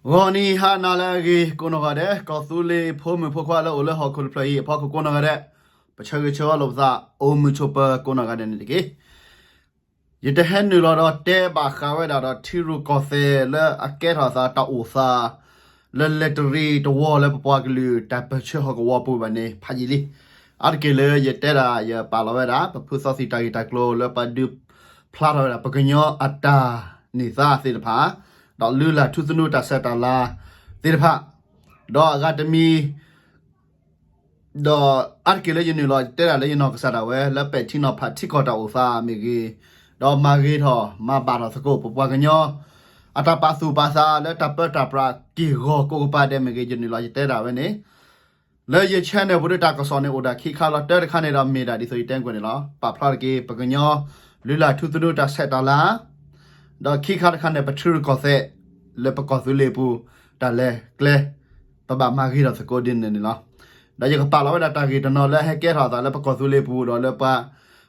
ဂီၤနံၤဟါနၤလၢအဂ့ၤကိးနီၢ်ဂၤဒဲး, ကီၢ်သူလ့ၤဖိမုၣ်ဖိခွါလၢအိၣ်လၢဟီၣ်ခိၣ်တဖျၢၣ်အံၤအဖီခိၣ်ကိးနီၢ်ဂၤဒဲး, ပဆၢဂ့ၤဆၢဝါလိာ်ပသး အိၣ်မုာ်ဆိးပၢၤကိးနီၢ်ဂၤဒဲးန့ၣ်တက့ၢ်. ယတဟဲနုာ်လီၤဒီးတဲဘၣ်ဃးဝဲဒၣ်ဒီးထံရူၢ်ကီၢ်သဲးလၢအကဲထီၣ်အသးတၢ်အိၣ်သး လၢလဲၤတရံးတဝီလၢပပှၤကလုာ်တၢ်ပၢၢ်ဆၢဟီၣ်ကဝီၤပူၤဘၣ်န့ၣ် ဖးယံာ်လံ. အါတက့ၢ်လၢယတဲဒၣ်ယပာ်လီၤဝဲဒၣ် ပဖုသီသံၣ်တၢ်ဂ့ၢ်တၢ်ကျိၤလၢပဒုးဖျါထီၣ်ဝဲဒၣ် ပကညီအတၢ်န့ၢ်သါသ့ၣ်တဖၣ်, ဒီးလုၢ်လၢ်ထူသနူတၢ်ဆဲးတၢ်လၤသ့ၣ်တဖၣ်, ဒီးအဂၤတမံၤ ဒီးအါတက့ၢ်လၢယနုာ်လီၤတဲဒၣ်လၢယနီၢ်ကစၢ်ဒၣ်ဝဲ လၢပဲာ်ထံနီၤဖးထံကီၢ်တၢ်အိၣ်သးမ့ၢ်ဂ့ၤ, ဒီးမၤဂ့ၤထီၣ်မၤဘၣ်ထီၣ်သကိး ပပှၤကညီ အတၢ်ပာ်သူၣ်ပာ်သးလၢတၢ်ပၢတၢ်ပြးက့ၢ်ဂီၤကိးကပၤဒဲးမ့ၢ်ဂ့ၤ, ယနုာ်လီၤယတဲဒၣ်ဝဲန့ၣ် လၢယ channel ပူၤဒီးတၢ်ကစီၣ်န့ၣ်အိၣ်ဒၣ်ခံခါလီၤ. တၢတခါန့ၣ်ဒီးမ့ၢ်ဒၣ်ဒ်သိးယတဲကွံာ်န့ၣ်လီၤ. ပာ်ဖျါတက့ၢ် ပကညီလုၢ်လၢ်ထူသနူတၢ်ဆဲးတၢ်လၤ, ဒီးခံခါတခါန့ၣ် ပထံရူၢ်ကီၢ်သဲး လၢပကီၢ်သူလ့ၤပူၤ တၢ်လဲၤကျဲ ပဘၣ်မၤဂ့ၤထီၣ်သကိးဒ်န့ၣ်န့ၣ်လီၤ. ဒီးယကပာ်လီၤဝဲဒၣ်တၢ်ဂ့ၢ်တနီၤလၢဟဲကဲထီၣ်အသးလၢပကီၢ်သူလ့ၤပူၤဒီးလၢပှၤ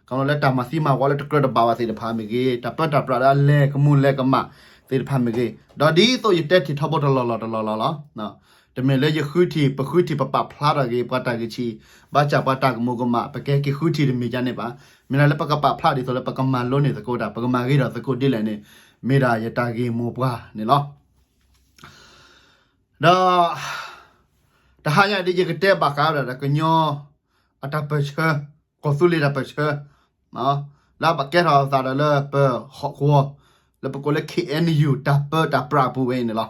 ကမၤလၢတၢ်မၤသံမၤဝီလၢတကြၢးတဘၣ်ဝဲသ့ၣ်တဖၣ်မ့ၢ်ဂ့ၤ, တၢ်ပၢတၢ်ပြးလၢအလဲၤကမူၣ်လဲၤကမၣ်သ့ၣ်တဖၣ်မ့ၢ်ဂ့ၤ, ဒီးဒ်သိးယတဲထံၣ်ထီဘိတလီၢ်လီၢ်တလီၢ်လီၢ်လီၤ. တမ့ၢ်လၢယဃုထံၣ် ပဃုထံၣ် ပပာ်ဖျါထီၣ်က့ၤ ပှၤတၢ်ဂံၢ်ဆံး ဘၣ်ဆၣ်ပှၤတၢ်ကမူၤကမၣ် ပကဟဲက့ၤဃုထံၣ်တမ့ၢ်ဒ်န့ၣ်ဘၣ်. မ့ၢ်ဒၣ်လၢပကပာ်ဖျါဒ်သိးလၢပကမၤလိန့ၢ်သကိးတၢ် ပကမၤဂ့ၤထီၣ်သကိးဒ်လဲၣ်န့ၣ် မ့ၢ်ဒၣ်ယတၢ်ဂ့ၢ်မိၢ်ပှၢ်န့ၣ်လီၤ. ဒီး တဟါညါဒ်ယကတဲဘၣ်ဃးဝဲဒၣ်ဒီးကညီအတၢ်ပၢၢ်ဆၢ, ကီၢ်သူလ့ၤတၢ်ပၢၢ်ဆၢ လၢအဘၣ်ကဲထီၣ်အသးဒီးလၢပဟီၣ်ကဝီၤ လၢပကိးလၢ ခ့ၣ်အဲၣ်ယူၣ် တၢ်ပၢတၢ်ပြးအပူၤဝဲအံၤန့ၣ်လီၤ.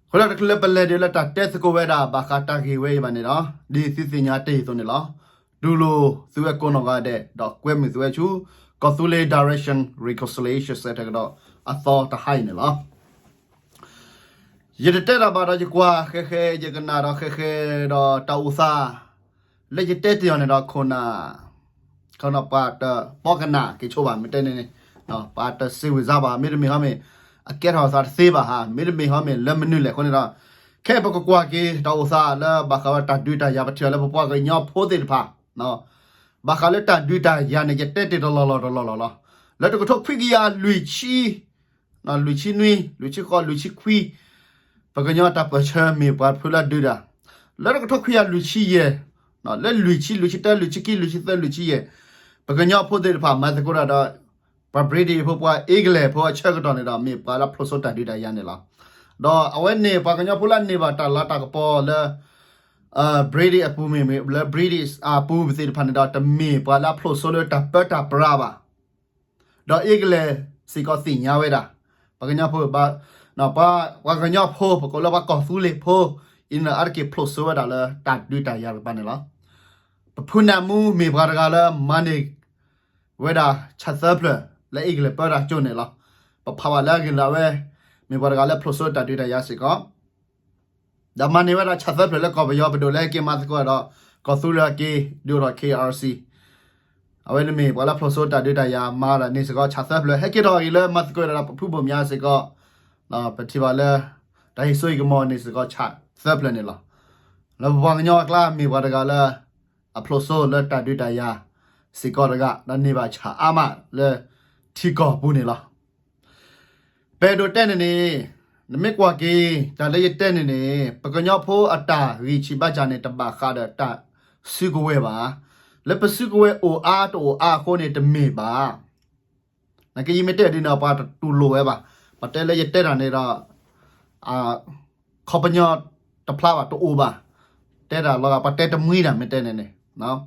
အဃိဒီးတချုးလၢပလဲၤဒံးလၢတၢ်တဲသကိးဝဲဒၣ်ဘၣ်ဃးတၢ်ဂ့ၢ်ဝဲအံၤဘၣ်န့ၣ်ဒီး ဒ်သုသ့ၣ်ညါတ့ၢ်အသိးန့ၣ်လီၤ. တူၢ်လိာ်သုဝဲကိးနီၢ်ဂၤဒဲး ဒီးကွဲမုာ်သုဝဲဆူ ကီၢ်သူလ့ၤ Direction Reconciliation Centre ကဒီးအသီတဟါအံၤန့ၣ်လီၤ. ယတတဲတၢ်ဘၣ်ဒီးယကွၢ်ဃဲဃဲ ယကနၣ်ဒီးဃဲဃဲဒီးတၢ်အိၣ်သး လၢယတဲတ့ၢ်အီၤန့ၣ်ဒီးခိၣ်နၢ် ခီပှၤတပီကနၣ်က့ၤဆိဘၣ် မ့ၢ်တဲန့ၣ်န့ၣ် ပှၤတစ့ဝံၤစါဘၣ် မ့တမ့ၢ်ဟီမ့ၢ် အကဲထီၣ်အသးတသ့ဘၣ်ဟါ မ့တမ့ၢ်ဟီမ့ၢ်လၢမနုၤလဲၣ်အဃိန့ၣ်ဒီး ခဲအံၤပကကွၢ်က့ၤတၢ်အိၣ်သးလၢဘၣ်ဃးဝဲတၢ်ဒုးတၢ်ယၤ ပထံၣ်အီၤလၢပပှၤကညီဖိသ့ၣ်တဖၣ် ဘၣ်ဃးလၢတၢ်ဒုးတၢ်ယၤန့ၣ် ယတဲတ့ၢ်တလီၢ်လီၢ်တလီၢ်လီၢ်လီၤ. လၢတကထိခွံကယၤလွံၢ်ဆံ လွံၢ်ဆံနွံ လွံၢ်ဆံဃိး လွံၢ်ဆံခွံ ပကညီတၢ်ပၢၢ်ဆၢမ့ၢ်ပှၤတဖုလၢဒုးတၢ် လၢတကထိခွံကယၤလွံၢ်ဆံယဲၢ် လၢလွံၢ်ဆံ လွံၢ်ဆံတၢ လွံၢ်ဆံခံ လွံၢ်ဆံသၢ လွံၢ်ဆံယဲၢ် ပကညီဖိသ့ၣ်တဖၣ်မၤသကိးတၢ်ဒီး ပှၤ British ဖိ ပှၤ English ဖိအဆၢကတီၢ်န့ၣ်ဒီး မ့ၢ်ပှၤလၢဖျိးစိတၢ်ဒုးတၢ်ယၤန့ၣ်လီၤ. ဒီးအဝဲန့ၣ် ပှၤကညီဖိလၢအန့ၢ်ဘၣ်တၢ်လၤတၢ်ကပီၤလၢ British အပူၤမ့ၢ် လၢ British အပူၤသ့ၣ်တဖၣ်န့ၣ်ဒီး တမ့ၢ်ပှၤလၢအဖျိးစိလၢတၢ်ပၢတၢ်ပြးဘၣ် ဒီး English စ့ၢ်ကီးသ့ၣ်ညါဝဲဒၣ် ပှၤကညီဖိ ပှၤကညီဖိ ပကိးလၢပှၤကီၢ်သူလ့ၤဖိ အံၤန့ၣ်အါတက့ၢ်ဖျိးစိဝဲဒၣ်လၢတၢ်ဒုးတၢ်ယၤတကပၤန့ၣ်လီၤ. ပဖုနၢ်မူမ့ၢ်ပှၤတဂၤလၢမၤန့ၢ်ဝဲဒၣ်ဆၣ်သၢဖျၢၣ်လၢ English ပၢတၢ်ကၠိန့ၣ်လီၤ. ပဖးဘၣ်လၢအဂ့ၢ်လၢအဝဲ မ့ၢ်ပှၤတဂၤလၢဖျိးစိတၢ်ဒုးတၢ်ယၤစ့ၢ်ကီး ဒီးမၤန့ၢ်ဝဲဒၣ်ဆၣ်သၢဖျၢၣ်လၢကီၢ်ပယီၤ ပဒိၣ်လၢဟဲက့ၤမၤသကိးဒီး ကီၢ်သူလ့ၤအက့ၤ ဒုးအိၣ်ထီၣ် K R C အဝဲန့ၣ်မ့ၢ်ပှၤလၢဖျိးစိတၢ်ဒုးတၢ်ယၤ မၤဒၣ်န့ၢ်စ့ၢ်ကီးဆၣ်သၢဖျၢၣ် ဟဲက့ၤထီၣ်အဂ့ၢ်လၢမၤသကိးဒီးပဖုဘိၣ်မၠါစ့ၢ်ကီး ပထံၣ်ဘၣ်လၢ တၢ်ဟ့ၣ်စိဟ့ၣ်ကမီၤန့ၢ်စ့ၢ်ကီးဆၣ်သၢဖျၢၣ်န့ၣ်လီၤ. လၢပပှၤကညီအကျါမ့ၢ်ပှၤတဂၤလၢ အဖျိးစိလၢတၢ်ဒုးတၢ်ယၤစ့ၢ်ကီးတဂၤ ဒီးန့ၢ်ဘၣ်ဆၣ်အါမးလၢထံကီၢ်ပူၤန့ၣ်လီၤ. ပအဲၣ်ဒိးတဲန့ၣ်န့ၣ် နမ့ၢ်ကွၢ်က့ၤ တၢ်လၢယတဲန့ၣ်န့ၣ် ပကညီဖိအတၢ်ဂံၢ်ဆံးဘါစၢ်န့ၣ် တဘၣ်ဃးဒီးတၢ်စုကဝဲၤဘၣ်. လၢပစုကဝဲၤအိၣ်အါတအိၣ်အါအဃိန့ၣ်တမ့ၢ်ဘၣ်. နာ်က့ယမ့ၢ်တဲဒ်န့ၣ်ဒီး ပှၤတတူၢ်လိာ်ဝဲဘၣ်. ပှၤတဲလၢယတဲတၢ်န့ၣ်ဒီး ခီပညီတဖျါဘၣ် တအိၣ်ဘၣ်. တဲတၢ်လီၤဂာ် ပှၤတဲတမှံတၢ်မ့ၢ်တဲန့ၣ်န့ၣ်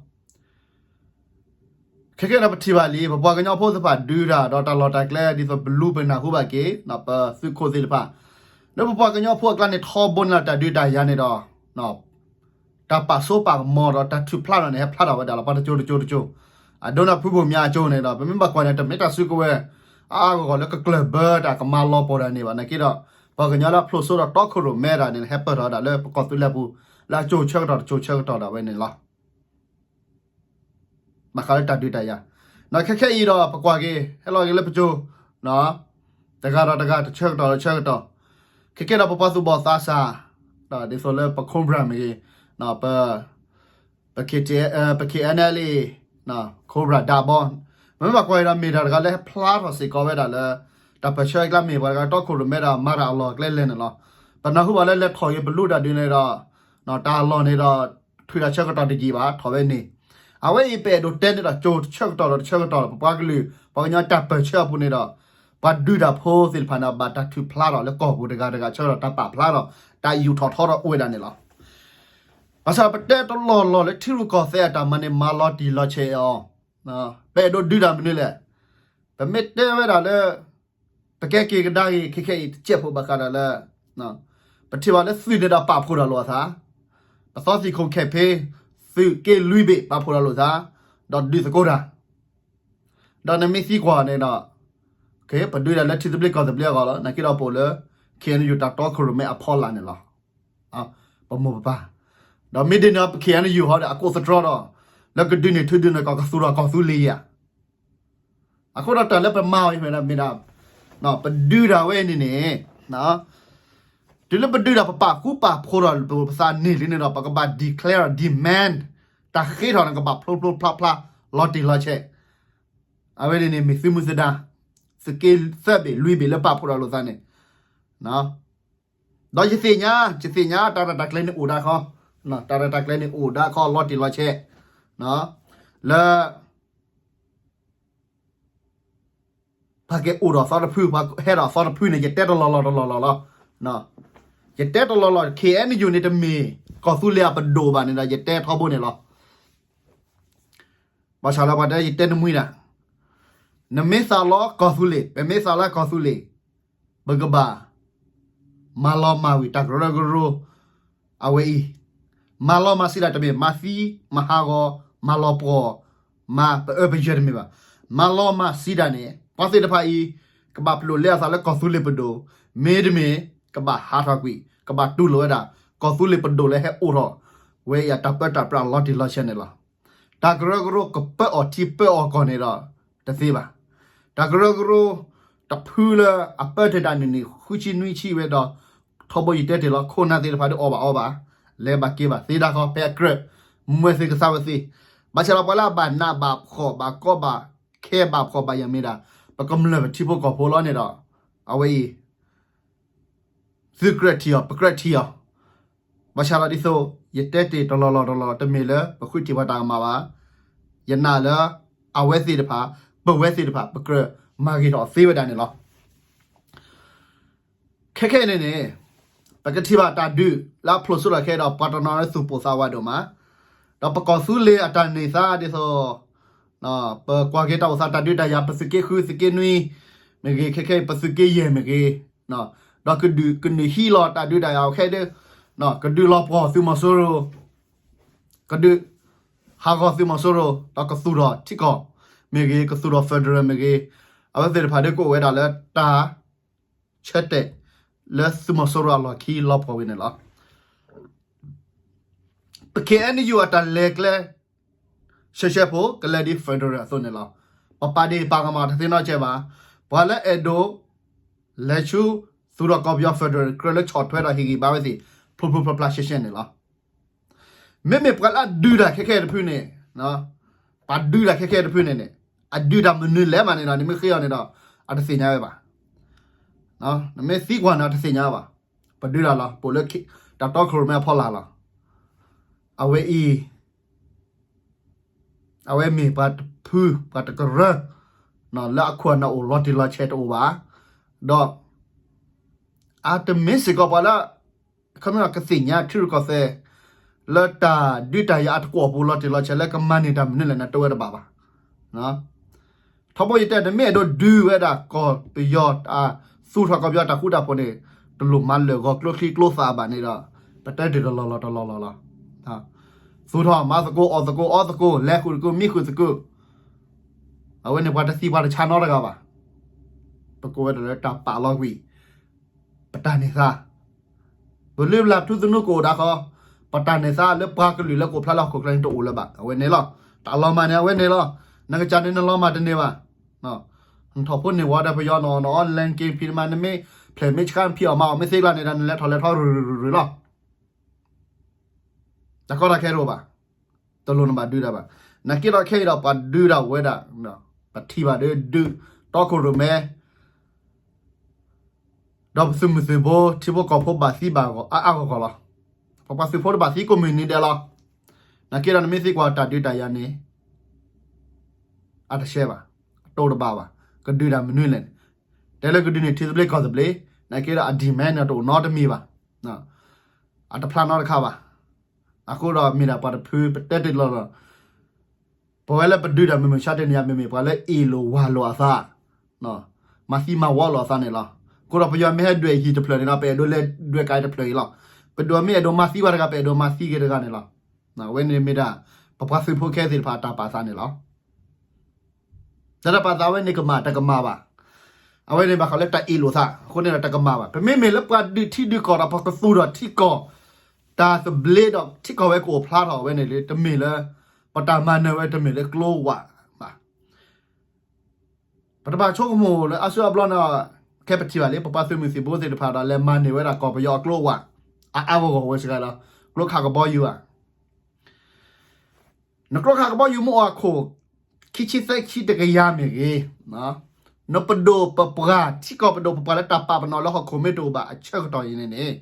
ခဲကဲဒီးပထံၣ်ဘၣ်လံ ပပှၤကညီဖိသ့ၣ်တဖၣ်ဒုးတၢ်ဒီးတၢ်လီၢ်တၢ်ကျဲ ဒ်သိးပလူပနၢ်ဟူဘၣ်က့ၤ ပသုးခိၣ်သ့ၣ်တဖၣ် လၢပပှၤကညီဖိအကျါန့ၣ် ထီဘိန့ၣ်လီၤ တၢ်ဒုးတၢ်ယၤန့ၣ်ဒီး တၢ်ပာ်စိပာ်ကမီၤဒီးတၢ်ထုးဖျါထီၣ်န့ၣ် ဟဲဖျါထီၣ်ဝဲဒၣ်လီၤ ပှၤတကၠိတကၠိတကၠိ အဒိန့ၣ်ဖုဘိၣ်မၠါအကၠိန့ၣ်ဒီး ပမ့ၢ်ဘၣ်ကွၢ်န့ၣ် တမ့ၢ်တၢ်စုကဝဲၤ အါအါဂီၢ်ဂီၢ်လၢကကျၢၢ်ဘၢတၢ်ကမၤလီၤပှီၢ်တၢ်န့ၣ်ဘၣ် နာ်က့ဒီး ပှၤကညီလၢအဖျိးစိဒီးတီခိၣ်ရိၣ်မဲတၢ်န့ၣ် ဟဲပၢၢ်ထီၣ်ဝဲဒၣ်လၢပကီၢ်သူလ့ၤပူၤ လၢအကၠိဆၢကတီၢ်တကၠိဆၢကတီၢ်ဒၣ်ဝဲန့ၣ်လီၤ. ဘၣ်ဃးလၢတၢ်ဒုးတၢ်ယၤ ခဲခဲအံၤဒီး ပကွၢ်က့ၤ ဟဲလီၤက့ၤလၢပကၠိ တဂၤဒီးတဂၤ တဆၢကတီၢ်ဒီးဆၢကတီၢ် ခဲကဲဒီးပပှၤသူၣ်ဘီၣ်သးစၢ် ဒ်သိးလၢပ Cobra မ့ၢ်ဂ့ၤ ပ ပ K T L ပ K N L A Cobra ဒၣ်ဘီ မ့မ့ၢ်ဘၣ်ကွၢ်အံၤဒီး မ့ၢ်တၢ်တဂၤလၢဟဲဖျါထီၣ်စ့ၢ်ကီးဝဲဒၣ်လၢ တၢ်ပၢၢ်ဆၢအကျါမ့ၢ် ပှၤတဂၤတီခိၣ်ရိၣ်မဲဒီး မၤတၢ်အလီၢ်အကျဲလဲၣ်န့ၣ်လီၤ. ပနၢ်ဟူဘၣ်လၢလဲၤထီၣ်ဂ့ၤပလူတၢ်ဒုးန့ၣ်ဒီး တၢ်အလီၢ်န့ၣ်ဒီး ထုးတၢ်ဆၢကတီၢ်တယံာ်ဘၣ် ထီၣ်ဝဲန့ၣ်. အဝဲအံၤပအဲၣ်ဒိးတဲန့ၣ်ဒီး ကၠိတဆၢကတီၢ်ဒီးတဆၢကတီၢ်ဒီး ပပှၤကလုာ် ပှၤကညီတၢ်ပၢၢ်ဆၢအပူၤန့ၣ်ဒီး ပှၤဒုးတၢ်ဖိသ့ၣ်တဖၣ်န့ၣ် ဘၣ်တၢ်ထုးဖျါထီၣ်လၢကီၢ်ပူၤတဂၤတဂၤဆၢကတီၢ် တၢ်ပာ်ဖျါထီၣ် တၢ်ယူာ်ထီၣ်ထီထီၣ်အိၣ်ဝဲဒၣ်န့ၣ်လီၤ. ဘၣ်ဆၣ်ပတဲတလီၢ်လီၢ်လၢထံရူၢ်ကီၢ်သဲးအတၢ်မၤန့ၣ် မၤလီၤတံၢ်လီၤဆဲးအီၤ ပအဲၣ်ဒိးဒုးတၢ်မနုၤလဲၣ်. ပမ့ၢ်တဲဝဲဒၣ်လၢ ပကဲက့ၤကဒါက့ၤခဲခဲအံၤ တစဲးဖိဘၣ်ဃးဒီးလၢ ပထံၣ်ဘၣ်လၢသုးန့ၣ်ဒီးပာ်ဖှိၣ်ထီၣ်လိာ်အသး, ပသီသံၣ်ခိၣ်ခဲဖ့ သုးက့လွံၢ်ဘ့ၣ် ပာ်ဖှိၣ်ထီၣ်လိာ်သး ဒီးဒုးသကိးတၢ်, ဒီးနမ့ၢ်သံကွၢ်န့ၣ်ဒီး ပဒုးဒၣ်လၢထံသဘျ့ကီၢ်သဘျ့အဂီၢ်လီၤ. နာ်က့ဒီးပအိၣ်လၢ ခ့ၣ်အဲၣ်ယူၣ် တၢ်တီခိၣ်ရိၣ်မဲအဖီလာ်န့ၣ်လီၤ. ပမိၢ်ပပၢ်, ဒီးမ့ၢ်ဒ်န့ၣ် ပခ့ၣ်အဲၣ်ယူၣ်ဟီဒီး အကိးသတြီဒီး လၢကဒုးန့ၢ်ထူဒုးန့ၢ်ကီၢ် ကသူၣ်ထီၣ်ကီၢ်သူလ့ၤဧါ. အဃိဒီးတၢ်လၢပမၤအီၤမ့ၢ်ဒၣ် မ့ၢ်ဒၣ် ပဒုးဒၣ်ဝဲန့ၣ်န့ၣ် တုၤလၢပဒုးဒၣ် ပပာ်ဃူပာ်ဖိးဒီးပသးန့ၢ်လံန့ၣ်ဒီး ပကဘၣ် declare demand တၢ်ဃ့ထီၣ်န့ၣ် ကဘၣ်ဖျိဖျိဖျါဖျါ လီၤတံၢ်လီၤဆဲး. အဝဲန့ၣ်န့ၣ် မ့ၢ်သုးမုၢ်သဒါ သုးက့သၢဘ့ၣ်လွံၢ်ဘ့ၣ်လၢပာ်ဖှိၣ်ထီၣ်လိာ်သးန့ၣ် ဒီးယသ့ၣ်ညါ ယသ့ၣ်ညါ တၢ်ရဲၣ်တၢ်ကျဲၤန့ၣ်အိၣ်ဒၣ်ခီ, တၢ်ရဲၣ်တၢ်ကျဲၤန့ၣ်အိၣ်ဒၣ်ခီ လီၤတံၢ်လီၤဆဲး လၢ ပှၤက့ၤအိၣ်ဒီးသီတဖု ပှၤဟဲဒီးသီတဖုန့ၣ် ယတဲတလီၢ်လီၢ်တလီၢ်လီၢ်လီၤ. ယတဲတလီၢ်လီၢ် ခ့ၣ်အဲၣ်ယူၣ်န့ၣ် တမ့ၢ်ကီၢ်သူလ့ၤအပဒိၣ်ဘၣ်န့ၣ်ဒီး ယတဲထီဘိန့ၣ်လီၤ. ဘၣ်ဆၣ်လၢပှၤတဲ ယတဲနမှံဒၣ်, နမ့ၢ်သးလီကီၢ်သူလ့ၤ ပမ့ၢ်သးလီကီၢ်သူလ့ၤ ပကဘၣ် မၤလီၤမၢ်ဝံၤ တၢ်ကရၢကရိ အဝဲအံၤ, မၤလီၤမၢ်စံးဒၣ်တမ့ၢ် မၤသံ မၤဟးဂီၤ မၤလီၤပှီၢ် မၤပအၢပယၢၤတမ့ၢ်ဘၣ်. မၤလီၤမၢ်စံးဒၣ်န့ၣ် ပှၤသ့ၣ်တဖၣ်အံၤ ကဘၣ်ပျိာ်လဲအသးလၢကီၢ်သူလ့ၤပဒိၣ်, မ့တမ့ၢ် ကဘၣ်ဟးထီၣ်ကွံာ် ကဘၣ်တူၢ်လိာ်ဝဲဒၣ် ကီၢ်သူလ့ၤပဒိၣ်လၢဟဲအိၣ်ထီၣ်ဝဲအံၤ တၢ်ပၢတၢ်ပြးလီၤတံၢ်လီၤဆဲးန့ၣ်လီၤ. တၢ်ကရၢကရိကပၢအီၤထံပၢအီၤကီၢ်န့ၣ်ဒီး တသ့ဘၣ်. တၢ်ကရၢကရိ တဖုလၢအပၢတ့ၢ်ဒၣ်န့ၣ်န့ၣ် ဃုဆံနွံဆံဝဲဒီး ထီဘိယတဲတ့ၢ်လီၤ ခိၣ်နၢ်သ့ၣ်တဖၣ်ဒ်အီၣ်ဘၣ်အီဘၣ် လဲၤဘၣ်က့ၤဘၣ်သ့ဒၣ်ဃီ ဖဲအကြၢး မွဲသ့ၣ်ကသါဝဲသ့ၣ်, ဘၣ်ဆၣ်ဒီးပှၤလၢအဘၣ်နးဘၣ်ဖှီၣ်ဘၣ်ကီဘၣ်ခဲဘၣ်ဖှီၣ်ဘၣ်ယာ်မ့ၢ်ဒၣ် ပကမျၢၢ်ပထံဖိကီၢ်ဖိလီၤန့ၣ်ဒီး အဝဲအံၤ သုကြၢးထံၣ်အီၤ ပကြၢးထံၣ်အီၤ, ဘၣ်ဆၣ်ဒီးဒ်သိး ယတဲတ့ၢ်တလီၢ်လီၢ်တလီၢ်လီၢ် တမ့ၢ်လၢပဃုထံၣ်ပှၤတၢ်ကမၣ်ဘၣ်, ယနာ်လၢ အဝဲသ့ၣ်တဖၣ် ပဝဲသ့ၣ်တဖၣ် ပကြၢးမၤဂ့ၤထီၣ်သ့ဝဲဒၣ်န့ၣ်လီၤ. ခဲခဲအံၤန့ၣ်န့ၣ် ပကထံၣ်ဘၣ်တၢ်ဒုးလၢအဖျိးစိလီၤခဲအံၤဒီး ပှၤတနီၤလၢသူၣ်ပိၢ်သးဝးဒိၣ်မး, ဒီးပကီၢ်သူလ့ၤအတၢ်န့ၢ်သါဒ်သိး ပကွၢ်က့ၤတၢ်အိၣ်သးတၢ်ဒုးတၢ်ယၤ ပသုးက့ဃု သုးက့နွံ မ့ၢ်ဂ့ၤ ခဲခဲအံၤ ပသုးက့ယဲၢ်မ့ၢ်ဂ့ၤ, ဒီးကဒုးကနုာ်ဟံးလီၤတၢ်ဒုးတၢ်ယၤအီၤခဲဒၣ်, ကဒုးလီၤပှီၢ်သုးမီၤစိရိၤ, ကဒုး ဟးဂီၤသုးမီၤစိရိၤ ဒီးကသူၣ်ထီၣ်ထံကီၢ်မ့ၢ်ဂ့ၤ ကသူၣ်ထီၣ် federal မ့ၢ်ဂ့ၤ, အဝဲသ့ၣ်တဖၣ်ဒ်ကအိၣ်ဝဲဒၣ်လၢတၢ် ဆၢတဲာ် လၢသုးမီၤစိရိၤအလီၢ်ခံလီၤပှီၢ်ဝံၤန့ၣ်လီၤ. ပ ခ့ၣ်အဲၣ်ယူၣ် အတၢ်လဲၤကျဲ ရှဲရှဲဖိ ကလဲၤဒ် federal အသိးန့ၣ်လီၤ. ပပာ်ဒ့ၣ်ပာ်ကမၣ်တသ့နီတစဲးဘၣ်. ပှၤလၢအဲၣ်ဒိး လဲၤဆူ သူၣ်ထီၣ်ကီၢ်ပယီၤ federal ကြၢးလၢဆီၣ်ထွဲဒီးဟ့ၣ်ဂံၢ်ဘါဝဲသ့ၣ် ဖျိဖျိဖျါဖျါရှဲရှဲန့ၣ်လီၤ. မ့မ့ၢ်ပှၤလၢအဒုးတၢ်ခဲခဲတဖုန့ၣ်, ပှၤဒုးတၢ်ခဲခဲတဖုန့ၣ်န့ၣ် အဒုးတၢ်မနုၤလဲၣ်မးန့ၣ်ဒီး နမ့ၢ်ဃ့အီၤန့ၣ်ဒီး အတသ့ၣ်ညါဝဲဘၣ်. နမ့ၢ်သံကွၢ်န့ၣ် အတသ့ၣ်ညါဘၣ်. ပဒုးတၢ်လီၤ ပအိၣ်လၢ တၢ်တီခိၣ်ရိၣ်မဲအဖီလာ်လီၤ. အဝဲအံၤ အဝဲမ့ၢ်ပှၤတဖု ပှၤတကရၢ လၢအခိၣ်အနၢ်အိၣ်လီၤတံၢ်လီၤဆဲးတအိၣ်ဘၣ်. ဒီး အတမ့ၢ်စ့ၢ်ကီးပှၤလၢ ခီမ့ၢ်ကသ့ၣ်ညါထံရူၢ်ကီၢ်သဲး လၢတၢ်ဒုးတၢ်ယၤအတကွီၢ်ပူၤလီၤတံၢ်လီၤဆဲး လၢကမၤန့ၢ်တၢ်မနုၤလဲၣ်န့ၣ် တဝဲတဘၣ်ဘၣ်. ထီဘိယတဲ နမ့ၢ်အဲၣ်ဒိးဒုးဝဲဒၣ်ကီၢ်ပယီၤ သူၣ်ထီၣ်ကီၢ်ပယီၤတၢ်ဃူတၢ်ဖိးန့ၣ် တလိၣ်မၤလၢာ်ဂီၤကျိချံကျိသၣ်ဘၣ်န့ၣ်ဒီး ပတဲတ့ၢ်တလီၢ်လီၢ်တလီၢ်လီၢ်လီၤ. သူၣ်ထီၣ်မၤသကိးအီၣ်သကိးအီသကိး လဲၤဃုာ်သကိးမံဃုာ်သကိး အဝဲန့ၣ်ပှၤတသံပှၤတဆါနီတဂၤဘၣ်. ပကိးဝဲဒၣ်လၢတၢ်ပာ်လီၤကွံာ် ပတၢ်န့ၢ်သါ ပလုၢ်ပလၢ်ပထူသနူကအိၣ်ဒၣ်ဃီ, ပတၢ်န့ၢ်သါလၢပှၤကလုာ်လၢကအိၣ်ဖျါလၢဟီၣ်ခိၣ်ချၢန့ၣ်တအိၣ်လၢၤဘၣ်. အဝဲန့ၣ်လီၤ. တၢ်လီၤမၢ်န့ၣ် အဝဲန့ၣ်လီၤ. နကစၢ်န့ၣ်နလီၤမၢ်တန့ၢ်ဘၣ်. နထီၣ်ဖိန့ၢ်ဝီဒီးပယီၤနီၢ်နီၢ် နအီၣ်လဲၣ်က့ၤဖံးမး နမ့ၢ်ဖျဲၣ်မ့ၢ်ဆှါဖံးအီၣ်မၤအီၣ်မ့ၢ်သ့ကျါန့ၣ်ဒီး နလဲၤထီၣ်လဲၤထီၣ်ရုၢ်ရုၢ်ရုၢ်လီၤ. တၢ်ကီတၢ်ခဲတအိၣ်ဘၣ်. တလိၣ်နဘၣ်ဒုးတၢ်ဘၣ်. နာ်က့ဒီးခဲအံၤဒီး ပှၤဒုးတၢ်ဝဲဒၣ် ပထံၣ်ဘၣ်ဒုးဒုး တီခိၣ်ရိၣ်မဲ ဒီးပသုးမုၢ်သံၣ်ဘိ ထံဖိကီၢ်ဖိဘၣ်သံဘၣ်ဂီၤအါအါဂီၢ်ဂီၢ်လီၤ. ပပှၤသုးဖိတဘၣ်သံကိးမုၢ်နံၤဒဲးလီၤ. နာ်က့ဒီးနမ့ၢ်သံကွၢ်တၢ်ဒုးတၢ်ယၤန့ၣ် အတရှဲဘၣ်, အတိၢ်တဘၣ်ဘၣ်, ကဒုးတၢ်မနုၤလဲၣ်န့ၣ်, တဲလၢကဒုးန့ၣ်ထံသဘျ့ကီၢ်သဘျ့, နာ်က့ဒီးအ demand န့ၣ်တအိၣ်နီတမံၤဘၣ်, အတဖျါနီတခါဘၣ်. အဃိဒီးမ့ၢ်ဒၣ်ပှၤတဖုပတဲတ့ၢ်လီၤလီၤ ပဝဲလၢပဒုးတၢ်မုၢ်မုၢ်ဆါတနံၤအံၤ မ့မ့ၢ်ပှၤလၢအ့ၣ်လိာ်ဝၤလိာ်အသး, မၤသံမၤဝီလိာ်အသးန့ၣ်လီၤ. အဃိဒီးပယီၤမ့ၢ်ဟဲဒွဲၣ်ဟံၣ်တဖျၢၣ်န့ၣ်ဒီး ပအဲၣ်ဒိးလဲၤဒွဲၣ်ကးတဖျၢၣ်အံၤလီၤ. ပဒိၣ်မ့ၢ်အဲၣ်ဒိးမၤသံဝဲတဂၤ ပအဲၣ်ဒိးမၤသံက့ၤတဂၤန့ၣ်လီၤ. အဝဲန့ၣ်မ့ၢ်ဒၣ် ပပှၤသုးဖိခဲသ့ၣ်တဖၣ်အတၢ်ပာ်သးန့ၣ်လီၤ. တၢ်တၢ်ပာ်သးဝဲန့ၣ်ကမၣ်တကမၣ်ဘၣ်. အဝဲန့ၣ်ဘၣ်ဃးလၢတၢ်အ့ၣ်လိာ်သး အဃိန့ၣ်ဒီးတကမၣ်ဘၣ်. ပမ့မ့ၢ်လၢပှၤဒုးထံဒုးကီၢ်ဒီးပကသူၣ်ထီၣ်ထံကီၢ် တၢ်သဘျ့ဒီးထံကီၢ်ဝဲကအိၣ်ဖျါထီၣ်ဝဲန့ၣ်လံ တမ့ၢ်လၢ ပတၢ်မၤနၢၤဝဲတမ့ၢ်လၢကျိဝးဘၣ်. ပတဘၣ်ဆိကမိၣ်လၢအါစုအါဘျီန့ၣ် ခဲပထံၣ်ဘၣ်လံ ပပှၤသုးမုၢ်သံၣ်ဘိသ့ၣ်တဖၣ်ဒီး လဲၤမၤန့ၢ်ဝဲဒၣ်ကီၢ်ပယီၤအကျိဝး အါအါဂီၢ်ဂီၢ်ဝဲစ့ၢ်ကီးလီၤ. ကျိခးကဘီယူၤဧါ နကျိခးကဘီယူၤမ့ၢ်အိၣ်အခိၣ် ခံဆံသၢဆံတကယၤမ့ၢ်ဂ့ၤ, နပဒိၣ်ပပှၢ် ထံကီၢ်ပဒိၣ်ပပှၢ်လၢတၢ်ပာ်ပနီၣ်လၢဟီၣ်ခိၣ်မ့ၢ်တအိၣ်ဘၣ်အဆၢကတီၢ်အံၤန့ၣ်န့ၣ်,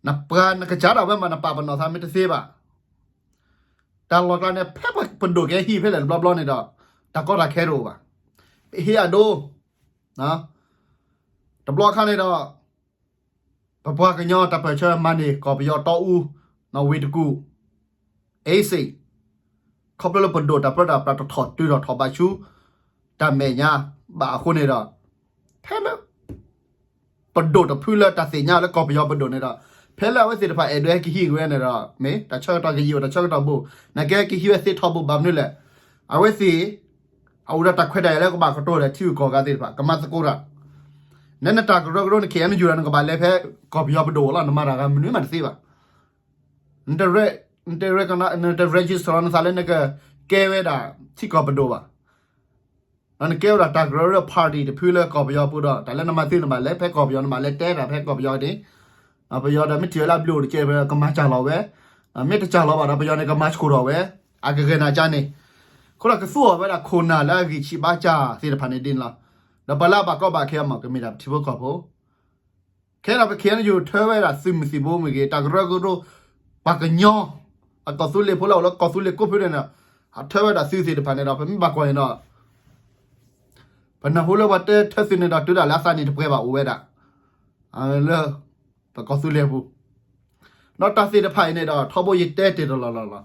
နပှၤနကစၢ်ဒၣ်ဝဲမးနပာ်ပနီၣ်သးမ့ၢ်တသ့ဘၣ်. တၢ်လီၢ်ကျါန့ၣ် ဖဲပဒိၣ်ကဟံးဖဲလဲၣ်တဘျီဘျီန့ၣ်ဒီး တၢ်ကီတၢ်ခဲတအိၣ်ဘၣ်. ဟ့ၣ်အဒိ တဘျီခါန့ၣ်ဒီး ပပှၤကညီတၢ်ပၢၢ်ဆၢမၤန့ၢ်ကီၢ်ပယီၤတီအူ ဝ့ၢ်တကူၣ် အ့စ့ၣ် ခီဖျိလၢပဒိၣ်တၢ်ပၢတၢ်ပြးတထီၣ်တုၤထီၣ်ထီၣ်ဘးဆူ တၢ်မဲာ်ညါဘၣ်အဃိန့ၣ်ဒီး ဖဲလၢ ပဒိၣ်တဖုလၢတၢ်သ့ၣ်ညါလၢကီၢ်ပယီၤပဒိၣ်န့ၣ်ဒီး ဖဲလၢအဝဲသ့ၣ်တဖၣ်အဲၣ်ဒိးဟဲကဟံးဝဲန့ၣ်ဒီး မ့ၢ်တၢ်ဆၢကတီၢ်ကယံာ်အိၣ်တၢ်ဆၢကတီၢ်ဘူး နာ်က့ကဟံးဝဲသ့ထီဘိဘၣ်မနုၤလဲၣ်. အဝဲသ့ၣ် အအိၣ်ဒီးတၢ်ခွဲးတၢ်ယာ်လၢကဘၣ်ကတိၤဒီးထံဂုၤကီၢ်ဂၤသ့ၣ်တဖၣ် ကမၤသကိးတၢ် နဲနတၢ်ကရၢကရိန ခ့ၣ်အဲၣ်ယူၣ် ဒီးနကဘၣ်လဲၤဖဲကီၢ်ပယီၤပဒိၣ်လီၤ နမၤတၢ်ဂၤမနုၤမးတသ့ဘၣ်. နတ နတ register လီၤနသးလၢနကကဲဝဲဒၣ် ထံကီၢ်ပဒိၣ်ဘၣ်. ဒီးနကဲဝဲဒၣ်တၢ်ကရၢကရိ party တဖုလၢကီၢ်ပယီၤပူၤဒီး တၢ်လၢနမၤသ့နဘၣ်လဲၤဖဲကီၢ်ပယီၤ နဘၣ်လဲၤတဲတၢ်ဖဲကီၢ်ပယီၤန့ၣ် ပယီၤဒီးမ့ၢ်ထံၣ်ဝဲလၢအဘျုးအိၣ်တကဲ ကမၤစၢ်လီၤဝဲ, မ့ၢ်တစၢ်လီၤဘၣ်ဒီး ပယီၤန့ၣ်ကမၤဆူၣ်ထီၣ်ဝဲ အကဂဲၤနၤကါန့ၣ်, အဃိဒီးကသူအီၤဝဲဒၣ်ခိၣ်နၢ်လၢအဂံၢ်ဆံးဘါစၢ်သ့ၣ်တဖၣ်န့ၣ်ဒ်န့ၣ်လီၤ. ဒီးပှၤလၢအဘၣ်ကီဘၣ်ခဲအမး ကမ့ၢ်ဒၣ်ပထံဖိကီၢ်ဖိ ခဲဒီးပ ခ့ၣ်အဲၣ်ယူၣ် ထၢဝဲဒၣ်သုးမုၢ်သံၣ်ဘိမ့ၢ်ဂ့ၤ တၢ်ကရၢကရိ ပှၤကညီ အကီၢ်သူလ့ၤဖိလၢအိၣ်လၢကီၢ်သူလ့ၤကိးဖုန့ၣ်ဒီး အထၢဝဲဒၣ်သုးသ့ၣ်တဖၣ်န့ၣ်ဒီး ပမ့ၢ်ဘၣ်ကွၢ်န့ၣ်ဒီး ပနၢ်ဟူလၢပှၤတဲထၢသုးန့ၣ်ဒီး တုၤဒၣ်လဲာ်အသးနံၣ်တပှဲၤဘၣ်အိၣ်ဝဲဒၣ် လၢ ပကီၢ်သူလ့ၤအပူၤ, ဒီးတၢ်သ့ၣ်တဖၣ်အံၤန့ၣ်ဒီး ထီဘိယတဲတ့ၢ်တလီၢ်လီၢ်လီၤ.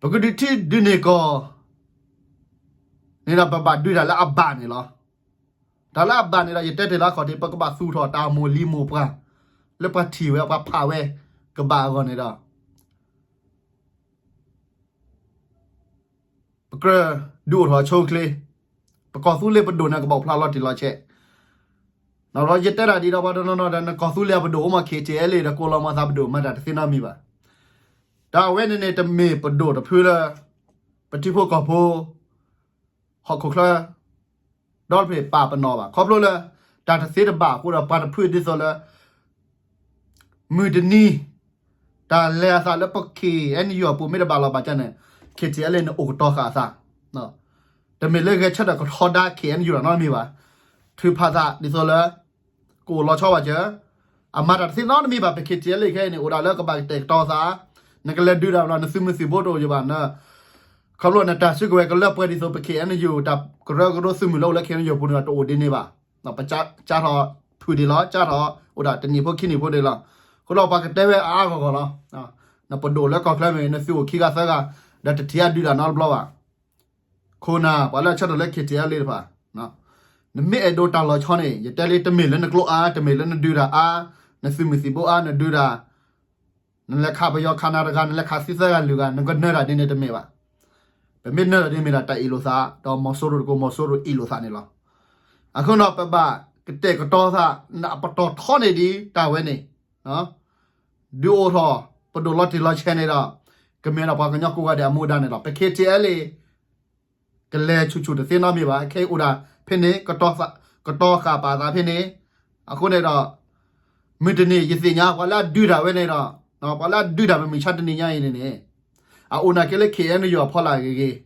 ပကဒုးထံဒုးန့ၢ်ကီၢ် န့ၣ်ဒီးပဘၣ်ဒုးတၢ်လၢအဘၣ်န့ၣ်လီၤ. တၢ်လၢအဘၣ်န့ၣ်ဒီး ယတဲတ့ၢ်လၢအခီၣ်ထံး ပကဘၣ်သူၣ်ထီၣ်တၢ်မိၢ်လံၤမိၢ်ပှၢ် လၢပှၤထံၣ်ဝဲပှၤဖးဝဲ ကဘၣ်အဂီၢ်န့ၣ်ဒီး ပကြၢးဒုးအိၣ်ထီၣ်အဆိအချ့, ပကီၢ်သူလ့ၤပဒိၣ်န့ၣ် ကဘၣ်အိၣ်ဖျါလီၤတံၢ်လီၤဆဲး, ဒီးယတဲတၢ်ဒ်ဒီးပှၤတနီၤနီၤဒီး နကီၢ်သူလ့ၤအပဒိၣ်အိၣ်မး ခ့ၣ်ထံၣ်အဲလ့ၣ်ဒီး ကိးလီၤမၤသးပဒိၣ် မၤတၢ်တသ့နီတမံၤဘၣ်. တၢ်အဝဲန့ၣ်န့ၣ် တမ့ၢ်ပဒိၣ်တဖုလၢ ပထံဖိကီၢ်ဖိ ဟီၣ်ခိၣ်ချၢ ဒီတဖျၢၣ်ပာ်ပနီၣ်ဘၣ်. ခီဖျိလၢ တၢ်တသ့တဘၣ်အဃိဒီး ပှၤတဖုဒ်သိးလၢ မုၢ်တနံၤ တၢ်လဲၤအသးလၢပ ခ့ၣ်အဲၣ်ယူၣ် အပူၤမ့ၢ်တဘၣ်လီၤဘၣ်ကန့ၣ် ခ့ၣ်ထံၣ်အဲလ့ၣ်န့ၣ် အိၣ်ကတီၤဃာ်အသး, တမ့ၢ်လၢဂဲၤဆၢထၢၣ်ကထီဒါ ခ့ၣ်အဲၣ်ယူၣ် နီတမံၤဘၣ်. ထုးဖးသးဒ်သိးလၢ ကအိၣ်လီၤဆီဘၣ်စၢၤ အမၤတၢ်တသ့နီတမံၤဘၣ်. ပ ခ့ၣ်ထံၣ်အဲလ့ၣ် ခဲအံၤန့ၣ် အိၣ်ဒၣ်လၢကဘၣ်ကတဲာ်ကတီၤသး, နကလဲၤဒုးတၢ်ဘၣ်ဒီး နသုးမုၢ်သံၣ်ဘိတအိၣ်ယဘၣ်, ခီဖျိနတၢ်စုကဝဲၤကလၢပှဲၤဒ်သိး ပ ခ့ၣ်အဲၣ်ယူၣ် တၢ်ကရၢကရိသုးမုၢ်လၢအိၣ်လၢ ခ့ၣ်အဲၣ်ယူၣ် အပူၤန့ၣ်ဒီး တအိၣ်ဒ်န့ၣ်ဘၣ်. ပကစးထီၣ်ဖုၣ်ဒံးလီၤ, စးထီၣ်အိၣ်ဒၣ်တနံၣ်ဖိခံနံၣ်ဖိဒံးလီၤ. အဃိဒီးပှၤကတဲဝဲအါအါဂီၢ်ဂီၢ်လီၤ. နပဒိၣ်လၢကီၢ်ချၢမ့ၢ်ဂ့ၤ နသုးအိၣ်ခံဂၤသၢဂၤ ဒီးတထံၣ်အဒုးတၢ်နီတဘျီဘၣ်. ခိၣ်နၢ် ပှၤလၢအဆၢထၢၣ်လၢ ခ့ၣ်ထံၣ်အဲလ့ၣ် တဖၣ်, နမ့ၢ်အဲၣ်ဒိးတၢ်လီၤဆီန့ၣ် ယတဲလံ တမ့ၢ်လၢနကျိအါ, တမ့ၢ်လၢနဒုးတၢ်အါ, နသုးမုၢ်သံၣ်ဘိအါ နဒုးတၢ်, နလဲၤခးပယီၤခးနၤတဂၤ, နလဲၤခးသံသၢဂၤလွံၢ်ဂၤ နကနၢၤတၢ်ဒ်န့ၣ်တမ့ၢ်ဘၣ်. ပမ့ၢ်နၢၤတၢ်ဒ်န့ၣ်မ့ၢ်ဒၣ်တၢ်အ့ၣ်လိာ်သး, ဒီးမီၤစိရိၤတကိး မီၤစိရိၤအ့ၣ်လိာ်သးန့ၣ်လီၤ. အဃိဒီး ပဘၣ်ကတဲာ်ကတီၤသး နအပတီၢ်ထီန့ၢ်ဒံးတၢ်ဝဲန့ၣ် ဒုးအိၣ်ထီၣ် ပဒိၣ်လီၤတံၢ်လီၤဆဲးန့ၣ်ဒီး ကမ့ၢ်ဒၣ်ပှၤကညီကိးဂၤဒဲးအမူဒါန့ၣ်လီၤ. ပ ခ့ၣ်ထံၣ်အဲလ့ၣ် ကလဲၤဆူၣ်ဆူၣ်တသ့နီတမံၤဘၣ်. ခဲအံၤအိၣ်ဒၣ်ဖဲန့ၣ် ကတီၤဃာ်ပာ်သးဖဲန့ၣ်, အဃိန့ၣ်ဒီး မုၢ်တနံၤယသ့ၣ်ညါ ပှၤလၢအဒုးတၢ်ဝဲန့ၣ်ဒီး ပှၤလၢအဒုးတၢ်မုၢ်မဆါတနံၤညါအံၤန့ၣ်န့ၣ် အအိၣ်နာ်က့လၢ ခ့ၣ်အဲၣ်ယူၣ် အဖီလာ်ဂ့ၤဂ့ၤ,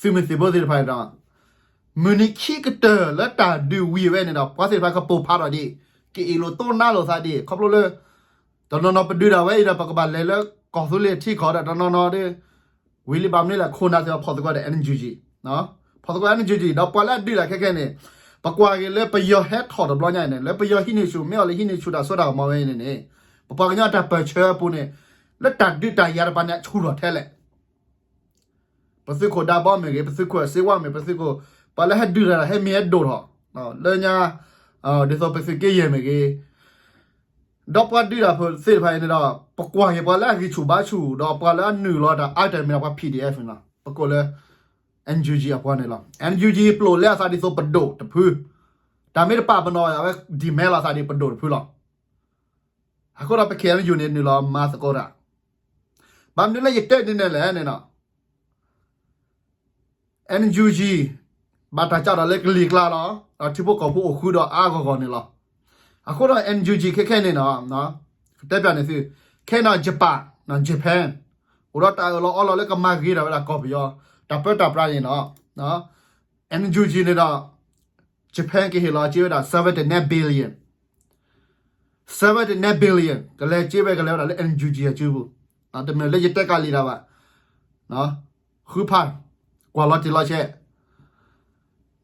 သုးမုၢ်သံၣ်ဘိသ့ၣ်တဖၣ်န့ၣ်ဒီး မုၢ်နံၤခံကတၢၢ်လၢတၢ်ဒုးဝံၤဝဲန့ၣ်ဒီး ပှၤသ့ၣ်တဖၣ်ကပိာ်ဖးထီၣ်ဒံး, ကအ့ၣ်လိာ်တိၢ်နါလိာ်သးဒံး, ခီဖျိလၢ တနီၤနီၤပဒုးဒၣ်ဝဲအံၤဒီး ပကဘၣ်လဲၤလၢကီၢ်သူလ့ၤထံကီၢ်ဒီး တနီၤနီၤဒီး ဝံၤလံဘၣ်မနုၤလဲၣ် ခိၣ်နၢ်သ့ၣ်တဖၣ်ဖီၣ်သကိးဒီး NUG, ဖီၣ်သကိး NUG ဒီးပှၤလၢအဒုးတၢ်ခဲခဲန့ၣ် ပကွၢ်က့ၤလၢပယီၤဟဲထီၣ်တဘျီညါအံၤန့ၣ် လၢပယီၤဟံးန့ၢ်ဆူၣ် မ့ၢ်အီၤလၢဟံးန့ၢ်ဆူၣ်တၢ်စိတၢ်ကမီၤဝဲအံၤန့ၣ်န့ၣ် ပပှၤကညီတၢ်ပၢၢ်ဆၢအပူၤန့ၣ် လၢတၢ်ဒုးတၢ်ယၤတပၤန့ၣ် အဆူၣ်ထီၣ်ထဲလဲၣ် ပသုးခိၣ်ဒးဘီမ့ၢ်ဂ့ၤ, ပသုးခိၣ်စ့ဝါမ့ၢ်, ပသုးခိၣ် ပှၤလၢဟဲဒုးတၢ်ဒီး ဟဲမ့ၢ်ဟဲဒိၣ်ထီၣ် လၢညါ ဒ်သိးပသုးက့ယဲၢ်မ့ၢ်ဂ့ၤ, ဒီးပှၤဒုးတၢ်ဖိသ့ၣ်တဖၣ်အံၤန့ၣ်ဒီး ပကွၢ်က့ၤပှၤလၢအဂံၢ်ဆူၣ်ဘါဆူၣ် ဒီးပှၤလၢအနုာ်လီၤတၢ်အါတၢ်မ့ၢ်ဒၣ်ပှၤ PDF န့ၣ်လီၤ. ပကိးလၢ NUG အပှၤန့ၣ်လီၤ. NUG ပျိာ်လဲအသးဒ်သိးပဒိၣ်တဖု, တၢ်မ့ၢ်တပာ်ပနီၣ်ဝဲ ဒ်မဲလီၤသးဒ်ပဒိၣ်တဖုလီၤ. အဃိဒီးပ KNU န့ၣ် နုာ်လီၤမၤသကိးတၢ်, ဘၣ်မနုၤလၢယတဲဒ်န့ၣ်လဲၣ်န့ၣ်ဒီး NUG ဘၣ်တၢ်ကးထီၣ်လၢကလံၤကျါလီၤ. ဒီးထံဖိကီၢ်ဖိအိၣ်ဃုာ်ဒီးအါအါဂီၢ်ဂီၢ်န့ၣ်လီၤ. အဃိဒီး NUG ခဲခဲန့ၣ်ဒီး ကတဲပျးန့ၣ်သု, ခဲအံၤဒီး Japan, Japan အိၣ်ဒီးတၢ်အၢၣ်လီၤအီလီၤလၢကမၤဂ့ၤထီၣ်ဝဲဒၣ်ကီၢ်ပယီၤ တၢ်ပၢတၢ်ပြးန့ၣ်ဒီး NUG န့ၣ်ဒီး Japan ကဟ့ၣ်လီၤစ့ဝဲဒၣ် seventy-nine billion, seventy-nine billion ကလဲၤစ့ဝဲကလဲၤဝဲဒၣ်လၢ NUG အစုပူၤ, တမ့ၢ်လၢယတဲကးလံာ်တၢ်ဘၣ်, ဃုဖး, ကွၢ်လီၤတံၢ်လီၤဆဲး,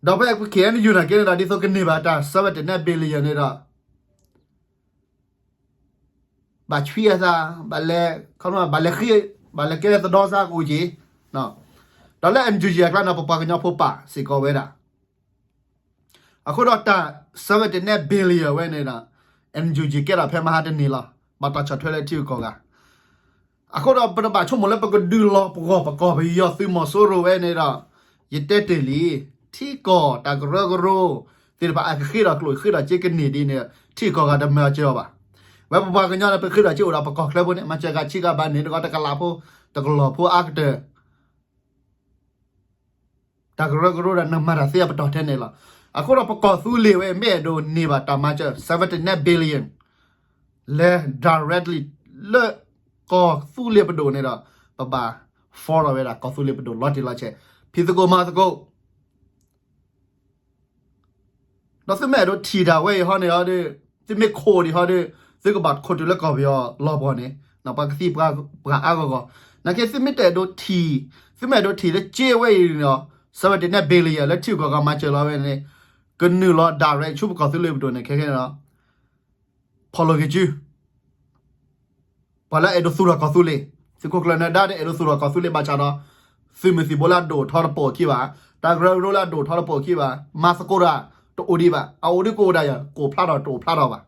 ဒီးဖဲပ KNU နာ်က့န့ၣ်ဒီး ဒ်သိးကန့ၢ်ဘၣ်တၢ် seventy-nine billion န့ၣ်ဒီး ဘၣ်ဆှံအသး, ဘၣ်လဲၤ, ဘၣ်လဲၤဃ့, ဘၣ်လဲၤကဲသဒီစါကအိၣ်က့ၤ, ဒီးလၢ NUG အကျါန့ၣ် ပပှၤကညီဖိပာ်စ့ၢ်ကီးဝဲဒၣ် အဃိဒီးတၢ် seventy-nine billion ဝဲန့ၣ်ဒီး NUG ကဲထီၣ်ဖဲမဟါတနံၤလီၤ. ဘၣ်တၢ်ဆီၣ်ထွဲလၢထံဂုၤကီၢ်ဂၤ, အဃိဒီးပတဘၣ်ဆိကမိၣ်လၢပကဒုးလီၤပဂီၢ်ပကီၢ်ပယီၤသုးမီၤစိရိၤဝဲန့ၣ်ဒီး ယတဲတ့ၢ်လံ, ထံကီၢ်တၢ်ကရၢကရိသ့ၣ်တဖၣ်အကဃ့ဒီးကျိၣ်ဃ့ဒီးစ့ကန့ၢ်ဒ်န့ၣ် ထံကီၢ်ဂၤတမၤစၢၤအီၤဘၣ်. ဝဲပပှၤကညီန့ၣ် ပဃ့ဒီးစ့အိၣ်ဒီးပကီၢ်ချၢဖိန့ၣ် မၤစၢၤဂၤဆံးဂၤဘၣ်န့ၣ် တဂီၤတကလးဖိ တကလီၢ်ဖိအါကတၢၢ် တၢ်ကရၢကရိဒီးနမၤတၢ်သ့အပတီၢ်ထဲန့ၣ်လီၤ. အဃိဒီးပကီၢ်သူလ့ၤဝဲ မ့ၢ်အဲၣ်ဒိးန့ၢ်ဘၣ်တၢ်မၤစၢၤ seventy-nine billion လဲၤ directly လၢကီၢ်သူလ့ၤပဒိၣ်န့ၣ်ဒီး ပဘၣ် follow ဝဲဒၣ်ကီၢ်သူလ့ၤပဒိၣ်လီၤတံၢ်လီၤဆဲး, ဖံးသကိးမၤသကိး ဒီးသုမ့ၢ်အဲၣ်ဒိးထံၣ်တၢ်ဝဲအံၤဟီန့ၣ်ဒီး သုမ့ၢ်ခိးဒံးဟီဒီး သုကဘၣ်ခိးတုၤလၢကီၢ်ပယီၤလီၤပှီၢ်န့ၣ် ပှၤကသံၣ်ပှၤအါဂီၢ်ဂီၢ်, နာ်က့သုမ့ၢ်တအဲၣ်ဒိးထံၣ်, သုမ့ၢ်အဲၣ်ဒိးထံၣ်လၢစ့ဝဲအံၤန့ၣ်ဒီး seventy-nine billion လၢထံဂုၤကီၢ်ဂၤမၤစၢၤလီၤဝဲန့ၣ် ကနုာ်လီၤ direct ဆူပကီၢ်သူလ့ၤပဒိၣ်န့ၣ် ခဲခဲန့ၣ်ဒီး ဖီၣ်လိာ်က့ၤစု ပှၤလၢအဲၣ်ဒိးသူၣ်ထီၣ်ကီၢ်သူလ့ၤ, သုးခိၣ်ကျၢၢ်နၢၤဒါန့ၣ် အဲၣ်ဒိးသူၣ်ထီၣ်ကီၢ်သူလ့ၤဘၣ်ဆၣ်ဒီး သုးမုၢ်သံၣ်ဘိလၢအဒိၣ်ထီတပိာ်ခံဘၣ်, တၢ်ကရၢကရိလၢအဒိၣ်ထီတပိာ်ခံဘၣ်, မၤသကိးတၢ်တအိၣ်ဒံးဘၣ်, အအိၣ်ဒံးကအိၣ်ဒၣ်ယၤ ကအိၣ်ဖျါထီၣ်တအိၣ်ဖျါထီၣ်ဘၣ်.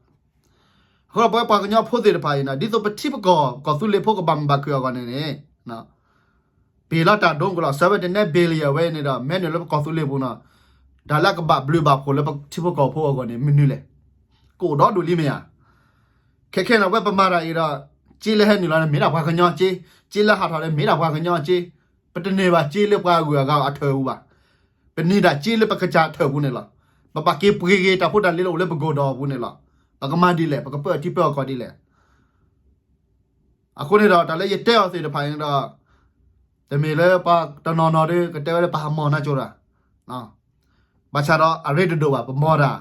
အဃိဒီးပဝဲပှၤကညီဖိသ့ၣ်တဖၣ်အံၤန့ၣ် ဒ်သိးပထံပကီၢ် ကီၢ်သူလ့ၤဖိကဘၣ်မုာ်ဘၣ်ခုၣ်အဂီၢ်န့ၣ်န့ၣ် ပ့ၤလီၤတၢ်ဒိကလီၤ seventy-nine billion ဝဲန့ၣ်ဒီး မ့ၢ်နုာ်လၢပကီၢ်သူလ့ၤပူၤန့ၣ် တၢ်လၢအကဘၣ်ဘျုးဘၣ်ဖှိၣ်လၢပထံဖိကီၢ်ဖိအဂီၢ်န့ၣ် မနုၤလဲၣ်. ကအိၣ်ဒီဒူၣ်လံမ့ၢ်ဧါ. ခဲခဲန့ၣ် ဝဲပမၤတၢ်အံၤဒီး စ့လၢဟဲနုာ်လီၤန့ၣ် မ့ၢ်ဒၣ်ပှၤကညီစ့, စ့လၢဟးထီၣ်န့ၣ် မ့ၢ်ဒၣ်ပှၤကညီစ့, ပတန့ၢ်ဘၣ်စ့လၢပှၤအဂုၤအဂၤအထၢၣ်ပူၤဘၣ်. ပန့ၢ်ဒၣ်စ့လၢပကစၢ်ထၢၣ်ပူၤန့ၣ်လီၤ. ပဘၣ်က့ၤပှ့ၤက့ၤတၢ်ဖိတၢ်လံၤလၢအိၣ်လၢပကိာ်ဒီးပူၤန့ၣ်လီၤ. ပကမၤဒ်လဲၣ်, ပကပၢထံပၢကီၢ်ဒ်လဲၣ်. အဃိန့ၣ်ဒီး တၢ်လၢယတဲအီၤသ့ၣ်တဖၣ်အံၤန့ၣ်ဒီး တမ့ၢ်လၢပှၤတနီၤနီၤဒီး ကတဲဝဲလၢပဟးမီၢ်နၢ်ကၠိတၢ်, ဘၣ်ဆၣ်ဒီးအရ့တဒိၣ်ဘၣ်, ပမီၢ်တၢ်,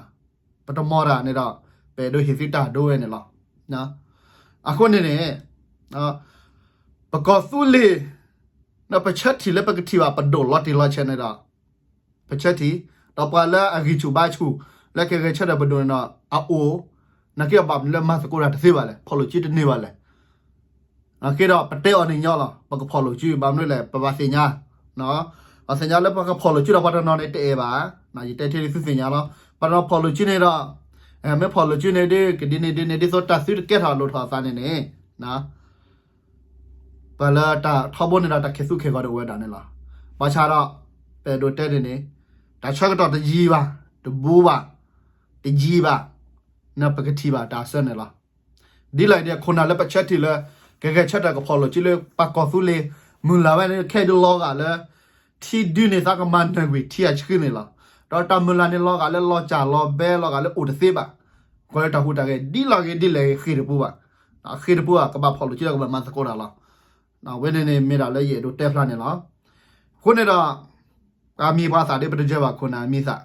ပတမီၢ်တၢ်န့ၣ်ဒီး ပအဲၣ်ဒိးဟ့ၣ်သုတၢ်ဒိဝဲန့ၣ်လီၤ. အဃိန့ၣ်န့ၣ် ပကီၢ်သူလ့ၤ ပဆၢထံၣ်လၢပကထံၣ်ဘၣ်ပဒိၣ်လီၤတံၢ်လီၤဆဲးန့ၣ်ဒီး ပဆၢထံၣ်, ဒီးပှၤလၢအဂံၢ်ဆူၣ်ဘါဆူၣ် လၢကဂဲၤဆၢထၢၣ်ပဒိၣ်န့ၣ်ဒီး အအိၣ်, နာ်က့အဘၣ်မနုၤလၢမၤသကိးတၢ်တသ့ဘၣ်လဲၣ်, ဖီၣ်လိာ်စုတန့ၢ်ဘၣ်လဲၣ်. နာ်က့ဒီးပတဲအီၤန့ၣ်ညီလီၤ, ပကဖီၣ်လိာ်စု ဘၣ်မနုၤလဲၣ် ပဘၣ်သ့ၣ်ညါ, ပသ့ၣ်ညါလၢပှၤကဖီၣ်လိာ်စုဒီးပှၤတနီၤန့ၣ်တအဲၣ်ဘၣ်, ယတဲထဲဒ်သုသ့ၣ်ညါလီၤ, ပှၤတနီၤဖီၣ်လိာ်စုန့ၣ်ဒီး မ့ၢ်ဖီၣ်လိာ်စုန့ၣ်ဒ် ကဒ်န့ၣ်ဒ်န့ၣ် ဒ်သိးတၢ်သုတကဲထီၣ်လိၣ်ထီၣ်အသးန့ၣ်န့ၣ် ပှၤလၢတၢ်ထီဘိန့ၣ်ဒီးတၢ်ခဲၣ်သူခဲၣ်ဂီၤဒၣ်ဝဲဒၣ်န့ၣ်လီၤ. ဘၣ်ဆၣ်ဒီး ပအဲၣ်ဒိးတဲန့ၣ်န့ၣ် တၢ်ဆၢကတီၢ်တယံာ်ဘၣ်, တဘူးဘၣ်, တယံာ်ဘၣ်, န့ၣ်ပကထံၣ်ဘၣ်တၢ်အဆၢန့ၣ်လီၤ. ဒ်လဲၣ်ဒ်အခိၣ်နၢ်လၢပဆၢထံၣ်လၢ ကဂဲၤဆၢထၢၣ်ကဖီၣ်လိာ်စုလၢပှၤကီၢ်သူလ့ၤ မုၢ်လၢ်ဝဲန့ၣ် ခဲအံၤဒ်လီၤဂာ်လၢ ထံဒုန့ၢ်သါကမၤနၢၤကွံာ်ထံအဆှံန့ၣ်လီၤ. ဒီးတၢ်မုၢ်လၢ်န့ၣ်လီၤဂာ်လၢလီၤစၢ်လီၤဘဲလီၤဂာ်လၢအိၣ်တသ့ဘၣ်. ကွၢ်လၢတၢ်ဟူးတၢ်ဂဲၤ ဒ်လီၤဂ့ၤဒ်လဲၣ်ဂ့ၤဃ့ၢ်တပူၤဘၣ်. ဃ့ၢ်တပူၤဘၣ် ကဘၣ်ဖီၣ်လိာ်စုဒီးကဘၣ်မၤသကိးတၢ်လီၤ. ဝဲန့ၣ်န့ၣ်မ့ၢ်ဒၣ်လၢယအဲၣ်ဒိးတဲဖျါန့ၣ်လီၤ. အဃိန့ၣ်ဒီး ပှၤမံၤပှၤသၣ်ဒီး ပတယၢၤဘၣ်ခိၣ်နၢ်မံၤသၣ်.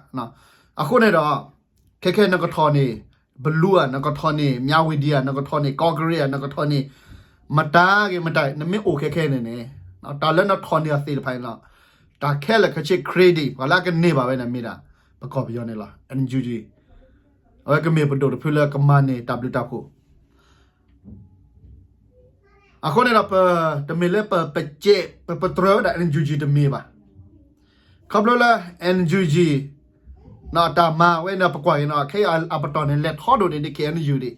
အဃိန့ၣ်ဒီး ခဲခဲနကထီၣ်န့ၢ် ဘလူးဧါ, နကထီၣ်န့ၢ် မၠၣ်ဝတံၤဧါ, နကထီၣ်န့ၢ် ကီၢ်ကရ့ၣ်ဧါ, နကထီၣ်န့ၢ် မတၤဂ့ၤမတၤ, နမ့ၢ်အိၣ်ခဲခဲန့ၣ်န့ၣ် တၢ်လၢနထီၣ်န့ၢ်အီၤသ့ၣ်တဖၣ်န့ၣ်လီၤ. တၢ်ခဲလၢာ်ခဲဆ့ credit ပှၤလၢအကန့ၢ်ဘၣ်ဝဲန့ၣ်မ့ၢ်ဒၣ် ပကီၢ်ပယီၤန့ၣ်လီၤ. အ အဝဲကမ့ၢ်ပဒိၣ်တဖုလၢကမၤန့ၢ်တၢ်ဘျုးတၢ်ဖှိၣ်. အဃိန့ၣ်ဒီး ပ တမ့ၢ်လၢပ ပကဲး ပ ပတြၢၤဝဲဒၣ် NUG တမ့ၢ်ဘၣ်. ခီဖျိလၢ NUG တၢ်မၤဝဲန့ၣ် ပကွၢ်က့ၤနီၤ ခဲအံၤအပတီၢ်န့ၣ် လဲၤထီဒိၣ်န့ၢ်ဒံး KNU ဒံး,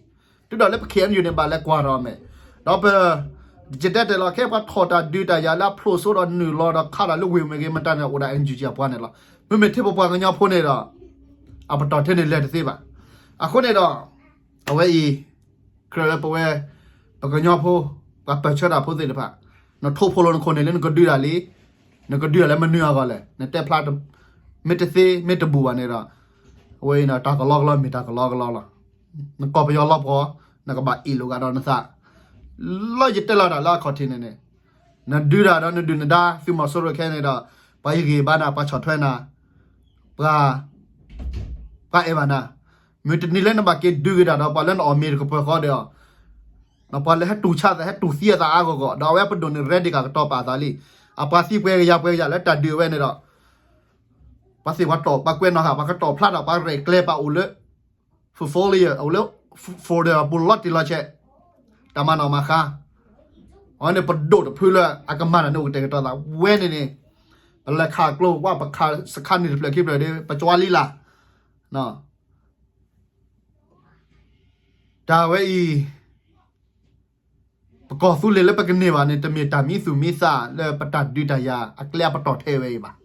တုၤဒီးလၢပ KNU န့ၣ် ဘၣ်လဲၤကွၢ်ထီၣ်အမဲာ်, ဒီးပ ယတဲတဲလီၤ ခဲပှၤထီၣ်တၢ်ဒုးတၢ်ယၤလၢအဖျိးစိဒီးနုာ်လီၤဒီးခးတၢ်လၢဝ့ၢ်မ့ၢ်ဂ့ၤ မတၤန့ၣ် အိၣ်ဒၣ် NUG အပှၤန့ၣ်လီၤ. မ့မ့ၢ်ထဲပပှၤကညီဖိန့ၣ်ဒီး အပတီၢ်ထဲန့ၣ်လဲၤတသ့ဘၣ်. အဃိန့ၣ်ဒီး အဝဲအံၤ ကြၢးလၢပဝဲ ပကညီဖိ ပှၤပၢၢ်ဆၢတၢ်ဖိသ့ၣ်တဖၣ်, နထိၣ်ဖိလီၤနခိၣ်န့ၣ်လၢနကဒုးတၢ်လံ, နကဒုးတၢ်လၢမနုၤအဂီၢ်လဲၣ်, နတဲဖျါ မ့ၢ်တသ့မ့ၢ်တဘူၣ်ဘၣ်န့ၣ်ဒီး အဝဲအံၤ တၢ်ကလီကလီမ့ၢ်တၢ်ကလီကလီလီၤ. နကီၢ်ပယီၤလီၤပှီၢ်, နကဘၣ်အ့ၣ်လိာ်ကဒီးနသး, လၢယတဲလီၤတၢ်လၢအခီၣ်ထံးန့ၣ်န့ၣ်, နဒုးတၢ်ဒီးနဒုၣ်နဒါ သုးမီၤစိရိၤခဲန့ၣ်ဒီး ပှၤဟ့ၣ်ဂံၢ်ဘါနၤ ပှၤဆီၣ်ထွဲနၤ ပှၤ ပှၤအဲၣ်ဘၣ်နၤ, မ့ၢ်တနံၤလၢနဘၣ်က့ၤဒုးက့ၤတၢ်ဒီး ပှၤလၢနအီၣ်မ့ၤတကပၢၤဃီဒီး ပှၤလၢဟဲတူၢ်ဆါသး ဟဲတူၢ်သံအသးအါဂီၢ်ဂီၢ် ဒီးအဝဲပဒိၣ်န့ၣ် ready က့ၤကတီၤပာ်အသးလံ. အပှၤသံပှဲၤကယၤပှဲၤကယၤလၢတၢ်ဒုးဝဲန့ၣ်ဒီး ပှၤသ့ၣ်ပှၤတီၢ် ပှၤကွဲးနီၣ်ဃာ် ပှၤကတီၢ်ဖျါဒီး ပှၤရဲၣ်ကျဲၤပာ်အိၣ်လၢ portfolio အိၣ်လၢ folder အပူၤလီၤတံၢ်လီၤဆဲး, တၢ်မၤနီၣ်မၤဃါ အဝဲန့ၣ်ပဒိၣ်တဖုလၢအကမၤတၢ်န့ၣ် အိၣ်ကတဲာ်ကတီၤသးဝဲန့ၣ်န့ၣ်, ပလဲၤခးကျိ ဝဲပခးစခါန့ၣ်တဖျၢၣ်ခံဖျၢၣ်ဒီး ပကၠွါလံလၢ် တၢ်ဝဲအံၤ ပကီၢ်သူလ့ၤလၢပကန့ၢ်ဘၣ်န့ၣ် တမ့ၢ်တၢ်မံသူၣ်မံသးလၢပတၢ်ဒုးတၢ်ယၤအကျဲအပတီၢ်ထဲဝဲအံၤဘၣ်.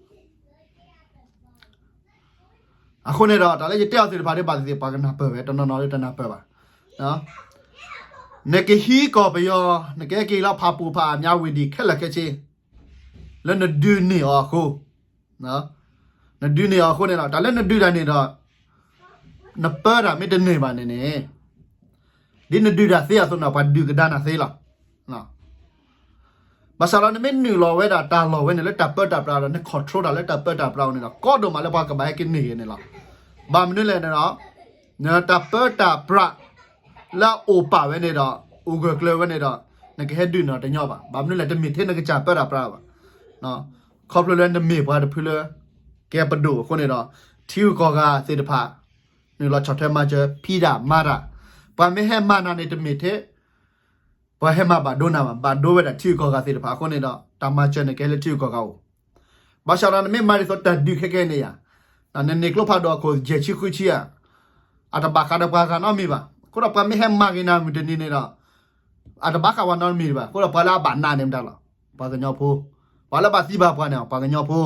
အဃိန့ၣ်ဒီး တၢ်လၢယတဲအီၤသ့ၣ်တဖၣ်ဒ်ဘၣ်သ့ၣ်သ့ၣ် ပှၤကနၢ်ပၢၢ်ဝဲ တနီၤနီၤလၢတနၢ်ပၢၢ်ဘၣ်. နကဟံးကီၢ်ပယီၤ နကဟဲက့ၤလီၤဖးပူၤဖးအါ မၠၣ်ဝတံၤ ခဲလၢာ်ခဲဆ့ လၢနဒုးန့ၢ်အီၤအဃိ နဒုးန့ၢ်အီၤအဃိန့ၣ်ဒီး တၢ်လၢနဒုးတၢ်န့ၣ်ဒီး နပၢတၢ်မ့ၢ်တန့ၢ်ဘၣ်န့ၣ်န့ၣ် ဒ်နဒုးတၢ်သ့အသိးန့ၣ် ပှၤဒုးကဒါနၤသ့လီၤ. ဘၣ်ဆၣ်ဒီးနမ့ၢ်နုာ်လီၤဝဲဒၣ်တၢ်လီၢ်ဝဲန့ၣ်လၢတၢ်ပၢတၢ်ပြးဒီး န control တၢ်လၢတၢ်ပၢတၢ်ပြးန့ၣ်ဒီး ကီဒိၣ်မးလၢပှၤကဘၣ်ဟဲက့ၤန့ၢ်ဂ့ၤန့ၣ်လီၤ. ဘၣ်မနုၤလဲၣ်န့ၣ်ဒီး နတၢ်ပၢတၢ်ပြး လၢအအိၣ်ပာ်ဝဲန့ၣ်ဒီး အိၣ်ဂၢၢ်ကျၢၤဝဲန့ၣ်ဒီး နကဟဲဒုးန့ၣ်တညီဘၣ်. ဘၣ်မနုၤလဲၣ် တမ့ၢ်ထဲနကစၢ်ပၢတၢ်ပြးဘၣ်. ခီဖျိလၢနမ့ၢ်ပှၤတဖုလၢ ကဲပဒိၣ်အဃိန့ၣ်ဒီး ထံဂုၤကီၢ်ဂၤသ့ၣ်တဖၣ် နုာ်လီၤဆီၣ်ထွဲမၤစၢၤ ဖံးတၢ်မၤတၢ်. ပှၤမ့ၢ်ဟဲမၤနၤန့ၣ် တမ့ၢ်ထဲ ပှၤဟဲမၤဘၣ်ဒိနၤဘၣ်, ဘၣ်ဒိဝဲဒၣ်ထံဂုၤကီၢ်ဂၤသ့ၣ်တဖၣ်အဃိန့ၣ်ဒီး တၢ်မၤစၢၤန့ၣ် ကဟဲလၢထံဂုၤကီၢ်ဂၤအအိၣ်. ဘၣ်ဆၣ်ဒီး နမ့ၢ်မၤဒ်သိးတၢ်ဒုးခဲကဲန့ၣ်ယါ, နန့ၢ်ကျိဖးဒိၣ်အခိၣ် ယဲၢ်ဆံဃုဆံဧါ, အတဘၣ်ဃးဒီးပှၤဂၤနီတမံၤဘၣ်. အဃိဒီးပှၤမ့ၢ်ဟဲမၤဂ့ၤနၤမုၢ်တနံၤန့ၣ်ဒီး အတဘၣ်ဃးပှၤနီတမံၤဘၣ်. အဃိဒီးပှၤလၢအဘၣ်နးန့ၣ်မတၤလီၤ, ပှၤကညီဖိ, ပှၤလၢဘၣ်သံဘၣ်ပှၢ်န့ၣ် ပှၤကညီဖိ.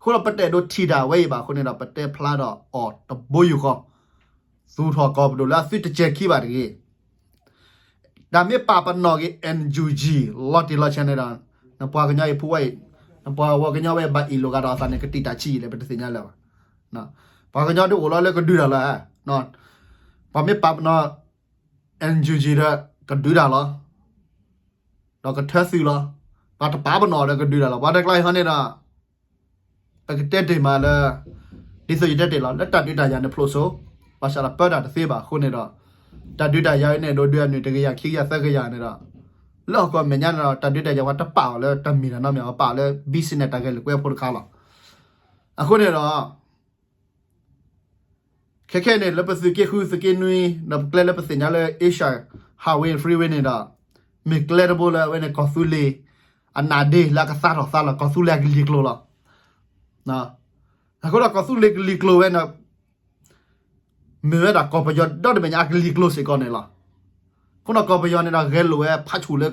အဃိဒီးပတအဲၣ်ဒိးထံၣ်တၢ်ဝဲအံၤဘၣ်အဃိန့ၣ်ဒီး ပတဲဖျါဒီးအီၤတဘိယူၢ်ဃီ သူၣ်ထီၣ်ကီၢ်ပဒိၣ်လၢအသုတစဲၤခံဘၣ်တဂ့ၤ. တၢ်မ့ၢ်ပာ်ပနီၣ်က့ၤ NUG လီၤတံၢ်လီၤဆဲးန့ၣ်ဒီး နပှၤကညီအံၤဖိဝဲအံၤ, နပှၤဝဲကညီဝဲဘၣ်အ့ၣ်လိာ်ကဒီးအသးန့ၣ် ကတံာ်တာ်ဆံးလဲၣ် ပတသ့ၣ်ညါလၢၤဘၣ်. ပှၤကညီဒ်အိၣ်လီၤလၢကဒုးတၢ်လီၤ. ပှၤမ့ၢ်ပာ်ပနီၣ် NUG ဒီး ကဒုးတၢ်လီၤ. ဒီးကထၢသုးလီၤ. ပှၤတပာ်ပနီၣ်ဒီးကဒုးတၢ်လီၤ. ပှၤတကျါအံၤဟီန့ၣ်ဒီး ပကတဲတ့ၢ်မးလၢ ဒ်သိးယတဲတ့ၢ်လီၤ လၢတၢ်ဒုးတၢ်ယၤန့ၣ်ဖျိးစိ, ဘၣ်ဆၣ်ဒီးပၢတၢ်တသ့ဘၣ်အဃိန့ၣ်ဒီး တၢ်ဒုးတၢ်ယၤန့ၣ် ဒိးဒုးအနုၣ်တကယၤခံကယၤသၢကယၤန့ၣ်ဒီး လၢဟီၣ်ခိၣ်မဲာ်ညါန့ၣ်ဒီး တၢ်ဒုးတၢ်ယၤပှၤတပာ်အီၤလၢတၢ်မ့ၢ်တၢ်နီတမံၤ ပာ်အီၤလၢ business တၢ်ဂဲၤလိာ်ကွဲဖိတခါလီၤ. အဃိန့ၣ်ဒီး ခဲခဲန့ၣ် လၢပသုးက့ဃု သုးက့နွံ ဒီးပကျဲလၢပသ့ၣ်ညါလၢ Asia Highway Freeway န့ၣ်ဒီး မ့ၢ်ကျဲတဘိလၢအဝဲန့ၣ် ကီၢ်သူလ့ၤ အနးဒ့လၢအကသါထီၣ်သါလီၤ ကီၢ်သူလ့ၤအကလံၤကျိၤလီၤ. အဃိဒီးကီၢ်သူလ့ၤကလံၤကျိၤဝဲန့ၣ် မ့ၢ်ဝဲဒၣ်ကီၢ်ပယီၤဒီတဘ့ၣ်ညါအကလံၤကျိၤစ့ၢ်ကီးန့ၣ်လီၤ. အဃိဒီးကီၢ်ပယီၤန့ၣ်ဒီး ဂဲၤလိာ်ဝဲဖးဆူၣ်လၢ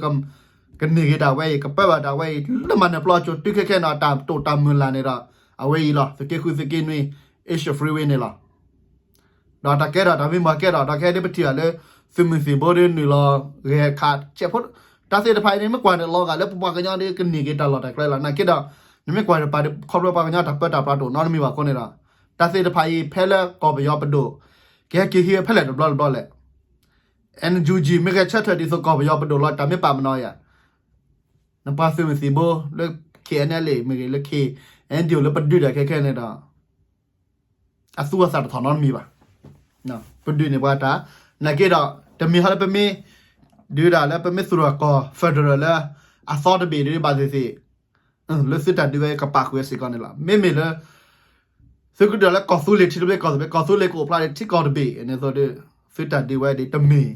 ကန့ၢ်က့ၤတၢ်ဝဲအံၤ ကပၢဘၣ်တၢ်ဝဲအံၤ လၢမၤနၢၤပျီအစိၤတုၤခဲခဲန့ၣ် တၢ်တိာ်တၢ်မုၢ်လၢ်န့ၣ်ဒီး အဝဲအံၤလီၤ သုးက့ဃု သုးက့နွံ Asia Freeway န့ၣ်လီၤ. ဒီးတၢ်ကဲထီၣ်တၢ်မ့ၢ်မၤကဲထီၣ် ဒီးခဲဒ်ပထံၣ်ဘၣ်လၢ သုးမုၢ်သံၣ်ဘိဒီးနုာ်လီၤဂဲၤခးဆဲးဖိ တၢ်သ့ၣ်တဖၣ်အံၤန့ၣ် မ့ၢ်ကွၢ်န့ၣ်လီၤဂာ်လၢပပှၤကညီဒီးကန့ၢ်က့ၤတၢ်လီၢ်တၢ်ကျဲလီၤ. နာ်က့ဒီး နမ့ၢ်ကွၢ်တပၤဒီး ခီဖျိပှၤကညီတၢ်ပၢတၢ်ပြးတအိၣ်နီတမံၤဘၣ်အဃိန့ၣ်ဒီး တၢ်သ့ၣ်တဖၣ်အံၤ ဖဲလၢကီၢ်ပယီၤပဒိၣ် ကဟဲက့ၤဟံးဝဲဖဲလဲၣ်တဘျီတဘျီလဲၣ် NUG မ့ၢ်ဂဲၤဆၢထၢၣ်ဒ်သိးကီၢ်ပယီၤပဒိၣ်လီၤ တၢ်မ့ၢ်ပာ်ပနီၣ်ယၤ နပှၤသုးမုၢ်သံၣ်ဘိလၢ K N L A မ့ၢ်ဂ့ၤ လၢ K အဲဒိးလၢပဒုးတၢ်ခဲခဲန့ၣ်ဒီး အသူအသးတထီၣ်နီတမံၤဘၣ်. ပဒုးန့ၢ်ပှၤတၢ်, နာ်က့ဒီး တမ့ၢ်ဟီလၢပမ့ၢ် ဒုးဒၣ်လၢပမ့ၢ်သူၣ်ထီၣ်ကီၢ် federal လၢ အသီတဘ့ၣ်ဒ်ဘၣ်သ့ၣ်သ့ၣ်, လၢသုတၢ်ဒုးဝဲကပာ်ဃုာ်ဝဲစ့ၢ်ကီးန့ၣ်လီၤ. မ့မ့ၢ်လၢ သုကဒုးလၢကီၢ်သူလ့ၤထံသဘျ့ကီၢ်သဘျ့ ကီၢ်သူလ့ၤကအိၣ်ဖျါဒံးထံကီၢ်တဘ့ၣ်န့ၣ်အသိးဒီး သုတၢ်ဒုးဝဲဒၣ်တမ့ၢ်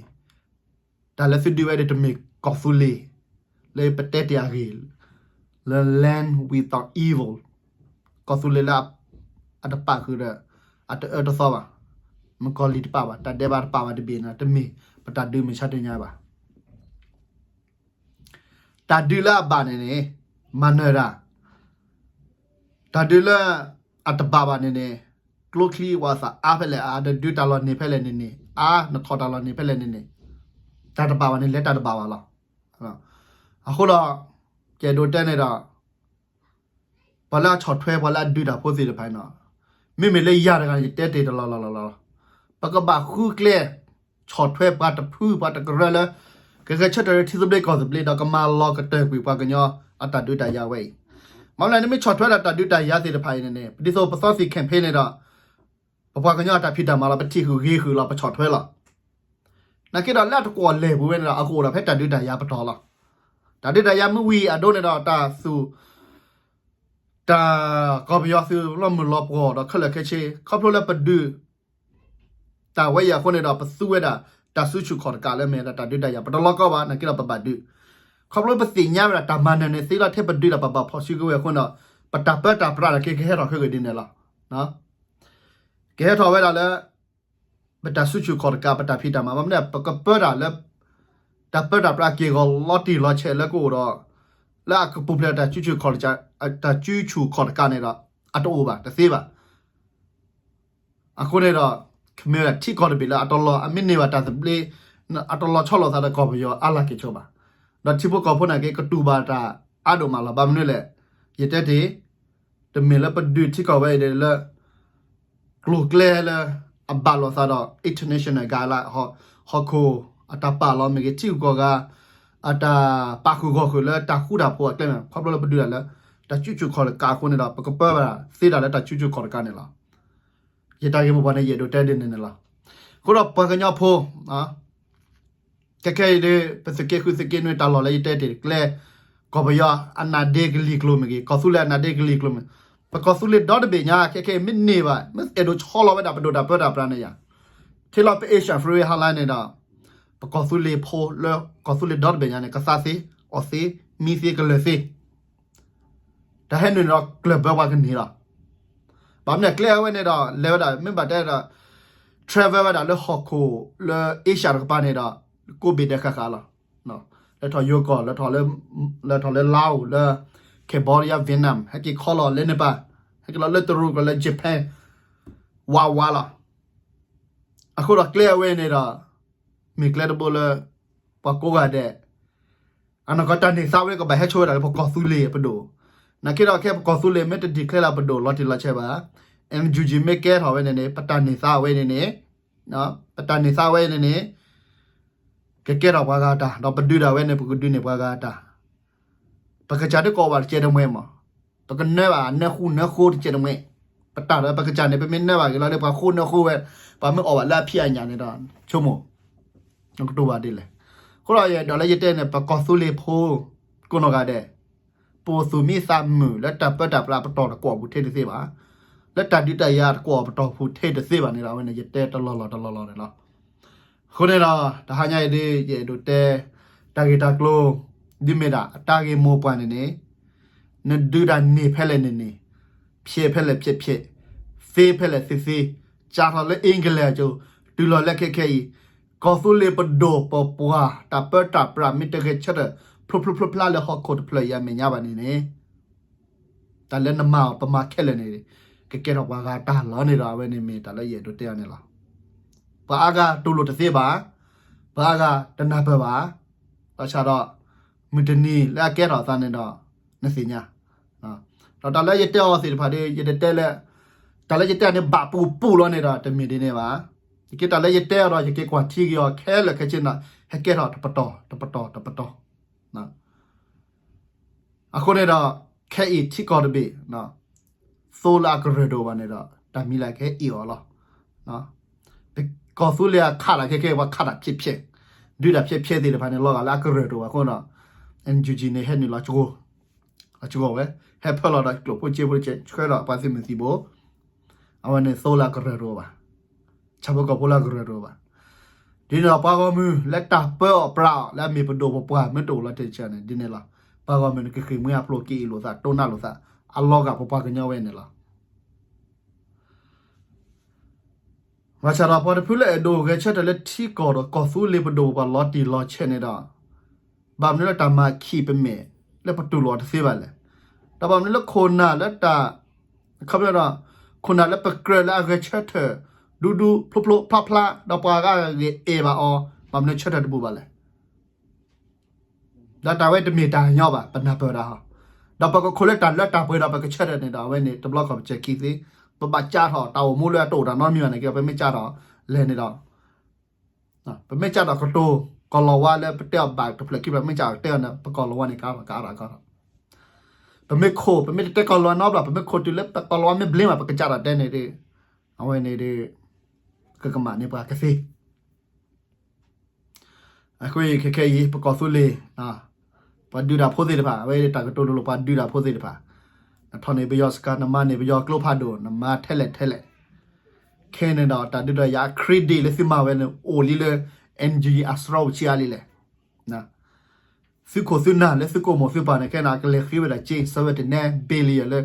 တၢ်လၢသုဒုးဝဲဒၣ်တမ့ၢ်ကီၢ်သူလ့ၤ လၢပတဲတ့ၢ်အဂ့ၢ် လၢ land without evil, ကီၢ်သူလ့ၤလၢ အတပာ်ဃုာ်ဒီး အတအၢတသီဘၣ်, မုၣ်ကီၤလံၢ်တပာ်ဘၣ်, တၢ်ဒဲးဘးတပာ်ဘၣ်တဘ့ၣ်န့ၣ် တမ့ၢ်ပတၢ်ဒုးမုၢ်ဆါတနံၤဘၣ်. တၢ်ဒုးလၢအဘၣ်န့ၣ်န့ၣ် မၤနၢၤတၢ်, တၢ်ဒုးလၢအတဘၣ်ဘၣ်န့ၣ်န့ၣ် ကျိချံဝးသးအါဖဲလဲၣ်အါ ဒီးဒုးတၢ်လီၢ်န့ၢ်ဖဲလဲၣ်န့ၣ်န့ၣ် အါနထီၣ်တၢ်လီၢ်န့ၢ်ဖဲလဲၣ်န့ၣ်န့ၣ် တၢ်တဘၣ်ဘၣ်န့ၣ် လဲၤတၢ်တဘၣ်ဘၣ်လီၤ. အဃိဒီး ယအဲၣ်ဒိးတဲန့ၣ်ဒီး ပှၤလၢအဆီၣ်ထွဲပှၤလၢအဒုးတၢ်ဖိသ့ၣ်တဖၣ်န့ၣ် မ့မ့ၢ်လၢယၤတဂၤန့ၣ် ယတဲတ့ၢ်တလီၢ်လီၢ်လီၢ်လီၢ်, ပကဘၣ်ဃုကျဲ ဆီၣ်ထွဲပှၤတဖုပှၤတကရၢလၢ ကဂဲၤဆၢထၢၣ်လၢထံသဘျ့ကီၢ်သဘျ့ဒီးကမၤလီၤကတၢၢ်ကွံာ်ပှၤကညီအတၢ်ဒုးတၢ်ယၤဝဲအံၤ. မ့ၢ်လၢနမ့ၢ်ဆီၣ်ထွဲဒၣ်တၢ်ဒုးတၢ်ယၤသ့ၣ်တဖၣ်အံၤန့ၣ်န့ၣ် ဒ်သိးပသီသံၣ် campaign န့ၣ်ဒီး ပပှၤကညီအတၢ်ဖံးတၢ်မၤလီၤ ပထံၣ်ဃုာ်ဂ့ၤဃုာ်လီၤ ပဆီၣ်ထွဲလီၤ. နာ်က့ဒီးလၢအတကွီၢ်လဲၢ်ပူၤဝဲန့ၣ်ဒီး အကအိၣ်ဒီးဖဲတၢ်ဒုးတၢ်ယၤပတီၢ်လီၤ. တၢ်ဒုးတၢ်ယၤမ့ၢ်ဝံၤအဒိန့ၣ်ဒီး တၢ်သူၣ် တၢ်ကီၢ်ပယီၤသုးလီၤမုၢ်လီၤပှီၢ်ဒီးခဲလၢာ်ခဲဆ့ ခီဖျိလၢပဒုး တၢ်ဝဲအံၤအဃိန့ၣ်ဒီး ပသူဝဲဒၣ် တၢ်စုဆူၣ်ခီၣ်တကးလၢမ့ၢ်ဒၣ်တၢ်ဒုးတၢ်ယၤ ပတလီၤကီဘၣ် နာ်က့ဒီးပဘၣ်ဒုး ခီဖျိပသ့ၣ်ညါဝဲဒၣ်တၢ်မၤနၢၤန့ၣ်သ့လီၤထဲပဒုးဒီးပဘၣ်ဖီၣ်စုကဝဲၤအဃိန့ၣ်ဒီး ပတၢ်ပၢတၢ်ပြးတၢ်က့ကဟဲထီၣ်ခဲကဒ်န့ၣ်လီၤ. ကဟဲထီၣ်ဝဲဒၣ်လၢ ပတၢ်စုဆူၣ်ခီၣ်တကး ပတၢ်ဖံးတၢ်မၤ ဘၣ်မနုၤ ပကပၢတၢ်လၢ တၢ်ပၢတၢ်ပြးက့ၢ်ဂီၤလီၤတံၢ်လီၤဆဲးလၢကအိၣ်ဒီး လၢအကပူၤဖျဲးတၢ်စုဆူၣ်ခီၣ် တၢ်စုဆူၣ်ခီၣ်တကးန့ၣ်ဒီး အတအိၣ်ဘၣ် တသ့ဘၣ်. အဃိန့ၣ်ဒီး ခမ့ၢ်ဝဲဒၣ်ထံကီၢ်တဘ့ၣ်လၢအတလီၤ အမ့ၢ်န့ၢ်ဘၣ်တၢ်သဘျ့ အတလီၤဆီလိာ်သးဒီးကီၢ်ပယီၤအါလၢ်က့ၤဆိဘၣ်. ဒီးထံဖိကီၢ်ဖိန့ၣ်က့ ကတူၢ်ဘၣ်တၢ်အါဒိၣ်မးလီၤ. ဘၣ်မနုၤလဲၣ် ယတဲတ့ၢ် တမ့ၢ်လၢပဒုးထံကီၢ်ဝဲအံၤလၢ ကျိၤကျဲလၢ အဘၣ်လိာ်သးဒီး international guideline ဟီၣ်ခိၣ်အတၢ်ပာ်လီၤမ့ၢ်ဂ့ၤ ထံဂုၤကီၢ်ဂၤ အတၢ်ပာ်ဃုာ်ဂီၢ်ဃုာ်လၢတၢ်ဃူတၢ်ဖိးအကျဲမ့ၢ် ခီဖျိလၢပဒုးတၢ်လၢ တၢ်စုဆူၣ်ခီၣ်တကးအဃိန့ၣ်ဒီး ပကပၢဘၣ်သ့ဒၣ်လၢတၢ်စုဆူၣ်ခီၣ်တကးန့ၣ်လီၤ. ယတၢ်ဂ့ၢ်မိၢ်ပှၢ်န့ၣ် ယအဲၣ်ဒိးတဲဒ်န့ၣ်န့ၣ်လီၤ. အဃိဒီးပှၤကညီဖိ ခဲခဲအံၤဒီး ပသုးက့ဃုသုးက့နွံတၢ်လီၢ်လၢယတဲတ့ၢ်တကျဲ ကီၢ်ပယီၤအနါဒ့ကလံၤကျိၤမ့ၢ်ဂ့ၤ ကီၢ်သူလ့ၤအနါဒ့ကလံၤကျိၤမ့ၢ် ပကီၢ်သူလ့ၤဒီတဘ့ၣ်ညါ ခဲခဲအံၤမ့ၢ်န့ၢ်ဘၣ် မ့ၢ်အဲၣ်ဒိးဆီလီၤဝဲဒၣ်ပဒိၣ်တၢ်ပၢတၢ်ပြးန့ၣ်ယၤ ထံလီၤပ Asian Freeway High Line န့ၣ်ဒီး ပကီၢ်သူလ့ၤဖိလၢကီၢ်သူလ့ၤဒီတဘ့ၣ်ညါန့ၣ် ကသါသ့ အီၣ်သ့ မံသ့ ကလၢၤသ့ တၢ်ဟဲနုာ်န့ၣ်ဒီးကျၢၢ်ဘၢပှၤကန့ၢ်လီၤ. ဘၣ်မနုၤကျဲအဝဲန့ၣ်ဒီး လဲၤဝဲဒၣ် မ့ၢ်ဘၣ်တဲဒီး travel ဝဲဒၣ်လၢဟီၣ်ခိၣ်လၢ Asia တကပၤန့ၣ်ဒီး ကိးဘ့ၣ်ဒဲးဃာ်ဃာ်လီၤ. လဲၤထီၣ်ယိၤကီၢ် လဲၤထီၣ်လၢ လဲၤထီၣ်လၢ Laos လၢ Cambodia Vietnam ဟဲက့ၤခီလီၤလၢ Nepal ဟဲက့ၤလီၤလၢတရူးကီၢ်လၢ Japan ဝးဝးလီၤ. အဃိဒီးကျဲအဝဲန့ၣ်ဒီး မ့ၢ်ကျဲတဘိလၢ ပှၤကိးဂၤဒဲး အနီၢ်ကီၢ်တၢ်န့ၢ်သါဝဲကဘၣ်ဟဲဆိဝဲဒၣ်လၢပကီၢ်သူလ့ၤပဒိၣ်, နာ်က့ဒီးခဲပကီၢ်သူလ့ၤမ့ၢ်တ declare လၢပဒိၣ်လီၤတံၢ်လီၤဆဲးဘၣ်, NUG မ့ၢ်ကဲထီၣ်ဝဲန့ၣ်န့ၣ် ပတၢ်န့ၢ်သါဝဲန့ၣ်န့ၣ်, ပတၢ်န့ၢ်သါဝဲန့ၣ်န့ၣ် ကကဲထီၣ်ပှၤဂၤတၢ်, ဒီးပဒုးဒၣ်ဝဲန့ၣ် ပကဒုးန့ၢ်ပှၤဂၤတၢ် ပကစၢ်ဒ်ကအီၣ်ဘၣ်တကဲးတမှဲမး, ပကနၢဘၣ်နၢဃူနၢဃိတကဲးတမှဲ, ပတၢ်ဒီးပကစၢ်န့ၣ် ပမ့ၢ်နၢဘၣ်က့ၤလီၤလၢပှၤဃိနၢဃိဝဲ, ပှၤမ့ၢ်အီၣ်ဘၣ်လၢအဖံးအညၣ်န့ၣ်ဒီး ဆိကမိၣ်, ကတိၤဘၣ်ဒ်လဲၣ်. အဃိဒီးယအဲၣ်ဒိးလၢယတဲန့ၣ် ပကီၢ်သူလ့ၤဖိ ကိးနီၢ်ဂၤဒဲး, ပအိၣ်သူၣ်မံသးမုာ်လၢတၢ်ပၢတၢ်ပြးပတီၢ်တကွီၢ်ပူၤထဲတသ့ဘၣ်, လၢတၢ်ဒုးတၢ်ယၤတကွီၢ်ပတီၢ်ပူၤထဲတသ့ဘၣ်န့ၣ်ဒီး အဝဲန့ၣ် ယတဲတလီၢ်လီၢ်တလီၢ်လီၢ်န့ၣ်လီၤ. အဃိန့ၣ်ဒီး တဟါညါအံၤဒ် ယအဲၣ်ဒိးတဲ တၢ်ဂ့ၢ်တၢ်ကျိၤ ဒ်မ့ၢ်ဒၣ်အတၢ်ဂ့ၢ်မိၢ်ပှၢ်န့ၣ်န့ၣ်, နဒုးတၢ်န့ၢ်ဖဲလဲၣ်န့ၣ်န့ၣ်, ဖျဲးဖဲလဲၣ်ဖျဲးဖျဲး, သ့ဖဲလဲၣ်သ့သ့, ကၢ်ထီၣ်လၢအ့ကလဲၢ်အစိၤ, တုၤလီၤလၢခဲခဲအံၤ, ကီၢ်သူလ့ၤပဒိၣ်ပပှၢ် တၢ်ပၢတၢ်ပြးမ့ၢ်တဂဲၤဆၢထၢၣ် ဖျိဖျိဖျါဖျါလၢဟီၣ်ခိၣ်တဖျၢၣ်အံၤအမဲာ်ညါဘၣ်န့ၣ်န့ၣ် တၢ်လၢနမၤအီၤပမၤခဲလၢာ်န့ၣ် ကကဲထီၣ်ပှၤဂၤတၢ်လီၤန့ၣ်ဒီး အဝဲန့ၣ်မ့ၢ်တၢ်လၢယအဲၣ်ဒိးတဲအီၤန့ၣ်လီၤ. ပှၤအါဂၤတူၢ်လိာ်တသ့ဘၣ်, ပှၤအါဂၤတနၢ်ပၢၢ်ဘၣ်, ဘၣ်ဆၣ်ဒီး မုၢ်တနံၤလၢအကဲထီၣ်အသးန့ၣ်ဒီး နသ့ၣ်ညါ, ဒီးတၢ်လၢယတဲအီၤသ့ၣ်တဖၣ်ဒီး ယတတဲလၢ တၢ်လၢယတဲအီၤန့ၣ် ဘၣ်ပူၤပူၤလီၤန့ၣ်ဒီး တမ့ၢ်ဒ်န့ၣ်ဘၣ်. ယက့တၢ်လၢယတဲအီၤဒီး ယက့ကွၢ်ထံက့ၤအီၤခဲလၢာ်ခဲဆ့န့ၣ် ဟဲကဲထီၣ်တပတီၢ် တပတီၢ် တပတီၢ် အဃိန့ၣ်ဒီး ခဲအံၤထံကီၢ်တဘ့ၣ် သိလၢအကရၢၢ်တအိၣ်ဘၣ်န့ၣ်ဒီး တၢ်မံၤလၢကဟဲအ့ၣ်အီၤလီၤ. ကီၢ်သူလ့ၤအခးတၢ်ခဲခဲ ပှၤခးတၢ်ဖျဲးဖျဲး, ဒုးတၢ်ဖျဲးဖျဲးသ့ၣ်တဖၣ်န့ၣ် လီၤဂာ်လၢအကရၢၢ်တအိၣ်ဘၣ်အဃိဒီး NUG န့ၣ် ဟဲနုာ်လီၤ လီၤစှီၤဝဲ, ဟဲဖၢလီၤဒီးကျိၣ်ဖိစ့ဖိတကဲး ဆှၢဒီးပှၤသုးမုၢ်သံၣ်ဘိ, အဝဲန့ၣ်သိလၢအကရၢၢ်တအိၣ်ဘၣ်, ဆၣ်ဖိကီၢ်ဖိလၢအကရၢၢ်တအိၣ်ဘၣ်. ဒ်န့ၣ်ဒီးပှၤဂီၢ်မုၢ်လၢတၢ်ပၢအီၤပြးအီၤ လၢအမ့ၢ်ပဒိၣ်ပပှၢ်မ့ၢ်တအိၣ်လီၤတံၢ်ဆၢန့ၣ် ဒ်န့ၣ်လီၤ. ပှၤဂီၢ်မုၢ်န့ၣ် ကဃ့ၢ်မှံဟးဖျိး က့ၤအ့ၣ်လိာ်သး တိၢ်နးလိာ်သး အလီၤဂာ်ပပှၤကညီဝဲန့ၣ်လီၤ. ဘၣ်ဆၣ်ဒီးပှၤတဖုလၢအဲၣ်ဒိးဂဲၤဆၢထၢၣ်လၢထံကီၢ်ဒီးကီၢ်သူလ့ၤပဒိၣ်ပပှၢ်လီၤတံၢ်လီၤဆဲးန့ၣ်ဒီး ဘၣ်မနုၤလၢတၢ်မၤခံးပမဲာ်လၢပတူၢ်လိာ်အီၤတသ့ဘၣ်လဲၣ်. ဒီးဘၣ်မနုၤလၢခိၣ်နၢ်လၢတၢ် ခီပညီဒီး ခိၣ်နၢ်လၢပကြၢးလၢအဂဲၤဆၢထၢၣ် ဒူဒူဖျိဖျိ ဖျါဖျါ ဒီးပှၤဂၤဂ့ၤအဲၣ်ဘၣ်အီၤ ဘၣ်မနုၤဆၢထၢၣ်တဘူးဘၣ်လဲၣ်. ဒီးတၢ်ဝဲတမ့ၢ်တၢ်ညီဘၣ် ပနၢ်ပၢၢ်တၢ်ဟီ, ဒီးပကခိးလၢတၢ်လၢတၢ်ပှဲၤဒီးပကဆၢထၢၣ်န့ၣ်ဒီး အဝဲန့ၣ် တဘျီခီၣ်ပစဲၤခံသ့, ပဘၣ်ကးထီၣ်တၢ်အိၣ်မူလၢအတအိၣ်တၢ်နီတမံၤဘၣ်န့ၣ်က့ ပမ့ၢ်ကးထီၣ်လဲၣ်န့ၣ်ဒီး ပမ့ၢ်ကးထီၣ်ကတိၤကီၢ်လီၤဝါလၢပတဲအီၤဘၣ်တဖျၢၣ်ခံဖျၢၣ် မ့ၢ်ကးထီၣ်တဲအီၤန့ၣ် ပကီၢ်လီၤဝါန့ၣ် ကအါထီၣ်ကအါထီၣ်ကအါထီၣ်, ပမ့ၢ်ခိး ပမ့ၢ်တတဲကီၢ်လီၤဝါနီတဘျီ ပမ့ၢ်ခိးတုၤလၢပကီၢ်လီၤဝါမ့ၢ်ဘျ့မး ပကစးထီၣ်တဲန့ၣ်ဒီး အဝဲန့ၣ်ဒီး ကကမၣ်န့ၢ်ပှၤကသ့ အဃိခဲခဲအံၤ ပကီၢ်သူလ့ၤ ပှၤဒုးတၢ်ဖိသ့ၣ်တဖၣ် အဝဲတၢ်ကတိၤလိၤလိၤ ပှၤဒုးတၢ်ဖိသ့ၣ်တဖၣ်, နထီၣ်န့ၢ်ပယီၤစခါ နမၤန့ၢ်ပယီၤကျိဖးဒိၣ် နမၤထဲလဲၣ်ထဲလဲၣ်, ခဲန့ၣ်ဒီးတၢ်ဒုးတၢ်ယၤ credit လၢသုမၤဝဲန့ၣ် အိၣ်လံလၢ NUG အစရီပူၤဆံးအါလံလဲၣ်. သုခိၣ်သုနၢ်လၢသုကိၢ်မိၢ်သုပၢ်န့ၣ် ခဲန့ၣ် ကလဲၤဃ့ဝဲဒၣ်က့ ဆၢဝဲတနဲ billion လၢ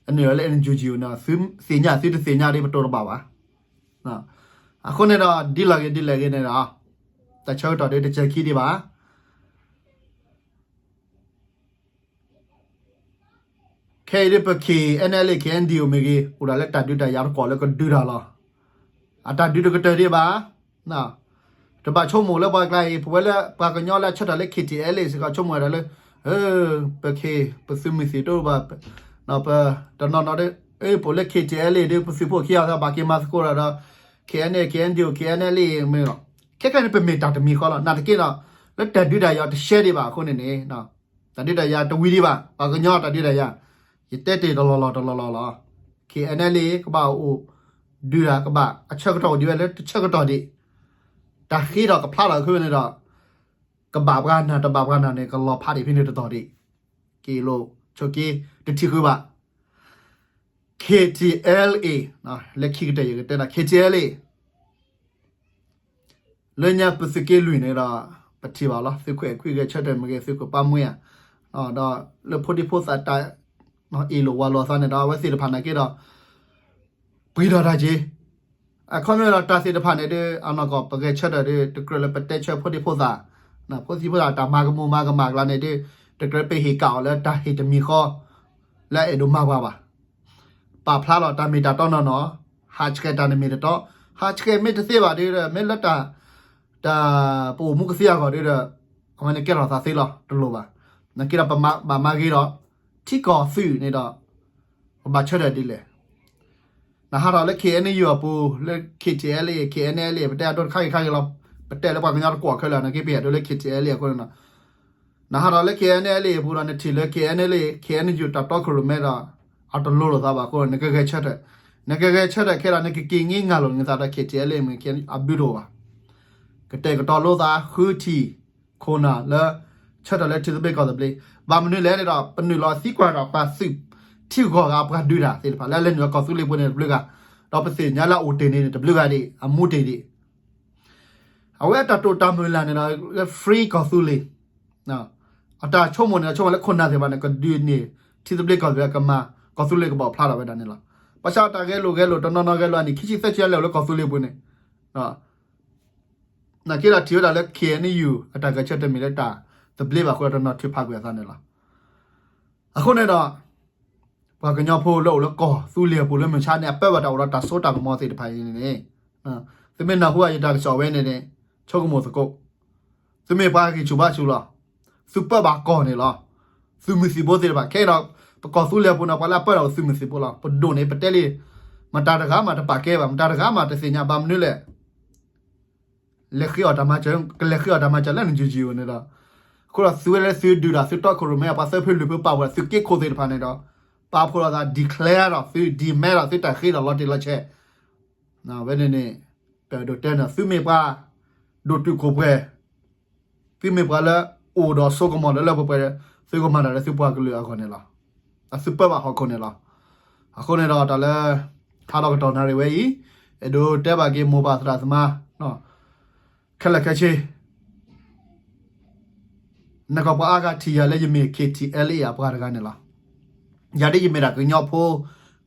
အန့ၣ်လၢ NUG န့ၣ် သုသ့ၣ်ညါသုတသ့ၣ်ညါဒီး ပတိၤတဘၣ်ဘၣ်. အဃိန့ၣ်ဒီး ဒ်လဲၣ်ဂ့ၤဒ်လဲၣ်ဂ့ၤန့ၣ်ဒီး တၢ်ဆၢကတီၢ်ဒီးတစဲၤခံဒံးဘၣ်. ခဲအံၤဒ်ပ KNLA KNDO မ့ၢ်ဂ့ၤ အိၣ်ဒၣ်လၢတၢ်ဒုးတၢ်ယၤတကွီၢ်လၢကဒုးတၢ်လီၤ. အတၢ်ဒုးတကတၢၢ်ဒံးဘၣ်. တဘၣ်ဆိကမိၣ်လၢပှၤကျါအံၤ ပဝဲလၢပှၤကညီလၢအဆၢထၢၣ်လၢ KTLA စ့ၢ်ကီးဆိကမိၣ်ဝဲဒၣ်လၢ ပခ့ ပသုးမုၢ်သံၣ်တအိၣ်ဘၣ်, ပတနီၤနီၤဒီး ပအိၣ်လၢ KTLA ဒီး ပသုးဖိခံဂၤသးဘၣ်က့ၤမၤသကိးတၢ်ဒီး KNA KNDO KNLA မ့ၢ်လီၤ. ခဲခဲန့ၣ် ပမ့ၢ်တၢ်တမံၤဃီလီၤ. နာ်သက့ဒီး လၢတၢ်ဒုးတၢ်ယၤတရှဲဒံးဘၣ်အဃိန့ၣ်န့ၣ် တၢ်ဒုးတၢ်ယၤတဝံၤဒံးဘၣ်. ပှၤကညီတၢ်ဒုးတၢ်ယၤ ယတဲတ့ၢ်တလီၢ်လီၢ်တလီၢ်လီၢ်လီၤ. KNLA ကဘၣ်အိၣ်ဒုးတၢ် ကဘၣ်အဆၢကတီၢ်အိၣ်ဒံးဝဲလၢတဆၢကတီၢ်ဒံး, တၢ်ဃ့ထီၣ်ကဖျါထီၣ်အဃိန့ၣ်ဒီး ကဘၣ်ပှၤနၢ်တဘၣ်ပှၤနၢ်န့ၣ် ကလီၤဖးဒံးဖဲန့ၣ်တတီၤဒံး, က့ၤလိာ်ဆိးက့ တထံၣ်ဃုာ်ဘၣ်. KTLA လၢခံကတၢၢ်ယကတဲဒီး KTLA လၢညါပသုးက့လွံၢ်န့ၣ်ဒီး ပထံၣ်ဘၣ်လီၤ သုးခိၣ်အဲၣ်ခွံဂဲၤဆၢထၢၣ်မ့ၢ်ဂ့ၤ သုးခိၣ်ပၢ်မှံဧါ, ဒီးလၢဖိဒံဖိသၣ်တၢ် အ့ၣ်လိာ်ဝးလိာ်အသးန့ၣ်ဒီး အဝဲသ့ၣ်တဖၣ်နာ်က့ဒီး ပှံၤထီၣ်တၢ်က့ၤ, အခီပညီဒီးတၢ်သ့ၣ်တဖၣ်န့ၣ်ဒီး အနီၢ်ကီၢ်ပဂဲၤဆၢထၢၣ်ဒီး တကြၢးလၢပတဲဆၢဖိဒံဖိသၣ်, ဖိဒံဖိသၣ်တၢ်မၤကမူၤမၤကမၣ်ကျါန့ၣ်ဒီး တကြၢးပဟ့ၣ်ကၣ်အီၤလၢတၢ်ဟ့ၣ်တမံၤဃီ လၢအအဲၣ်ဒိးမၤပှၤဘၣ်. ပာ်ဖျါလီၤတၢ်မ့ၢ်တၢ်တီနီၢ်နီၢ်, ဟးဆှဲးတၢ်န့ၣ်မ့ၢ်တတီ, ဟးဆှဲးမ့ၢ်တသ့ဘၣ်ဒီး မ့ၢ်လၢတၢ် တၢ်ပအိၣ်မူကသ့အဂီၢ်ဒီး အဝဲန့ၣ်ကဲထီၣ်သးသ့လီၤ တလိၣ်ဘၣ်. နာ်က့ဒီးပဘၣ်မၤဂ့ၤဒီး ထံကီၢ်သုးန့ၣ်ဒီး ပဘၣ်ဆၢထၢၣ်ဒ်လဲၣ်. နဟးထီၣ်လၢ KNU အပူၤ လၢ KTLA KNLA ပတဲအဒိတခါဂ့ၤခါဂ့ၤလီၤ. ပတဲလၢပှၤကညီတကွီၢ်ခဲလၢာ် နာ်က့ပဟဲဒိလၢ KTLA အဃိန့ၣ် နဟးထီၣ်လၢ KNLA အပူၤဒီး နထံၣ်လၢ KNLA KNU တၢ်တီခိၣ်ရိၣ်မဲဒီး အတလိၤလိာ်သးဘၣ်အဃိ နကဂဲၤဆၢထၢၣ်, နကဂဲၤဆၢထၢၣ်ခဲဒီး နကက့ၤင့ၢ်ငါလိာ်နသးဒီး KTLA မ့ၢ် အဘျုးတအိၣ်ဘၣ်. ကတဲာ်ကတီၤလိာ်သး ဃုထံၣ်ခိၣ်နၢ်လၢ ဆၢထၢၣ်လၢထံသဘျ့ကီၢ်သဘျ့, ဘၣ်မနုၤလဲၣ်န့ၣ်ဒီး ပနုာ်လီၤသံကွၢ်ဒီးပှၤသုး ထံဂီၤဂၤပှၤဒုးတၢ်သ့ၣ်တဖၣ် လၢလဲၤနုာ်လီၤကီၢ်သူလ့ၤပူၤန့ၣ်တဘျုးဂၤ, ဒီးပသ့ၣ်ညါလၢအအိၣ်တ့ၢ်န့ၣ်တဘျုးဂၤဒံး အမူတ့ၢ်ဒံး အဝဲအတၢ်တိာ်တၢ်မုၢ်လၢ်န့ၣ်ဒီး လၢ free ကီၢ်သူလ့ၤ, အတၢ်ဆိကမိၣ်န့ၣ် ဆိကမိၣ်လၢခိၣ်နၢ်သ့ၣ်တဖၣ်န့ၣ် ကဒုးန့ၢ်ထံသဘျ့ကီၢ်သဘျ့ကမၤ ကီၢ်သူလ့ၤကဘၣ်ဖျါထီၣ်ဝဲဒၣ်န့ၣ်လီၤ. ဘၣ်ဆၣ်တၢ်ဂဲၤလိာ်ဂဲၤလိာ် တနီၤနီၤဂဲၤလိာ်အနံၣ် ခံဆံသၢဆံလၢအအိၣ်လၢကီၢ်သူလ့ၤပူၤန့ၣ် နာ်က့ဒီးထံၣ်ဝဲဒၣ်လၢ KNU အတၢ်ဂဲၤဆၢထၢၣ်မ့ၢ်လၢတၢ်သဘျ့ဘၣ်အဃိဒီး တနီၤထုးဖးကွံာ်အသးန့ၣ်လီၤ. အဃိန့ၣ်ဒီး ပှၤကညီဖိလၢအိၣ်လၢကီၢ်သူလ့ၤအပူၤလၢမုၢ်ဆါန့ၣ် အပၢဘၣ်တၢ်အိၣ်ဒီးတၢ်စိတၢ်ကမီၤသ့ၣ်တဖၣ်အံၤန့ၣ်န့ၣ် သုမ့ၢ်နၢ်ဟူဘၣ်ယတၢ်ကစီၣ်ဝဲန့ၣ်န့ၣ် ဆိကမိၣ်သကိး, သုမ့ၢ်ပှၤဂံၢ်ဆူၣ်ဘါဆူၣ်လီၤ. သုပၢဘၣ်ကီၢ်န့ၣ်လီၤ. သုးမုၢ်သံၣ်ဘိသ့ၣ်တဖၣ် ခဲအံၤဒီး ပကီၢ်သူလ့ၤအပူၤန့ၣ် ပှၤလၢအပၢဒီးသုးမုၢ်သံၣ်ဘိလီၤ. ပဒိၣ်န့ၣ် ပတဲလံ မတၤတဂၤမးတပာ်ကဲဘၣ်, မတၤတဂၤမးတသ့ၣ်ညါဘၣ် မနုၤလဲၣ် လဲၤဃ့အီၣ်တၢ်မၤစၢၤ ကလဲၤဃ့အီၣ်တၢ်မၤစၢၤလၢနယုၢ်ယုၢ်န့ၣ်ဒီး အဃိဒီးသုဝဲလၢသုဒုးတၢ် သုတီခိၣ်ရိၣ်မဲ ပှၤသၢဖုလွံၢ်ဖုပာ်ဝဲဒၣ် သုးက့ခိၣ်သ့ၣ်တဖၣ်န့ၣ်ဒီး ပာ်ဖှိၣ်လိာ်သး declare ဒီးသု demand ဒီးသုတၢ်ဃ့ဒီးလီၤတံၢ်လီၤဆဲး, ဝဲန့ၣ်န့ၣ် ပအဲၣ်ဒိးတဲန့ၣ် သုမ့ၢ်ပှၤဒိၣ်တုာ်ခိၣ်ပှဲၤ, သုမ့ၢ်ပှၤလၢအိၣ်ဒီးစိကမီၤလၢလၢပှဲၤပှဲၤ, သုကမၤတၢ်လၢသုပှၤကလုာ်အဂီၢ်န့ၣ်လီၤ. အသုပၢဘၣ်ဟီၣ်ခိၣ်န့ၣ်လီၤ. အဃိန့ၣ်ဒီးတၢ်လၢ ဟးထီၣ်ကတီၢ်နၣ်ရံၣ်ဝဲအံၤ, အဲၣ်ဒိးတဲဘၣ်က့ၤမိၢ်ပၢ်သရၣ်သမါ ခဲလၢာ်ခဲဆ့ နကီၢ်ပှၤအါဂၤထံၣ်ယၤလၢယမ့ၢ် K T L A အပှၤတဂၤန့ၣ်လီၤ. ယၤဒ်ယမ့ၢ်ဒၣ်ကညီဖိ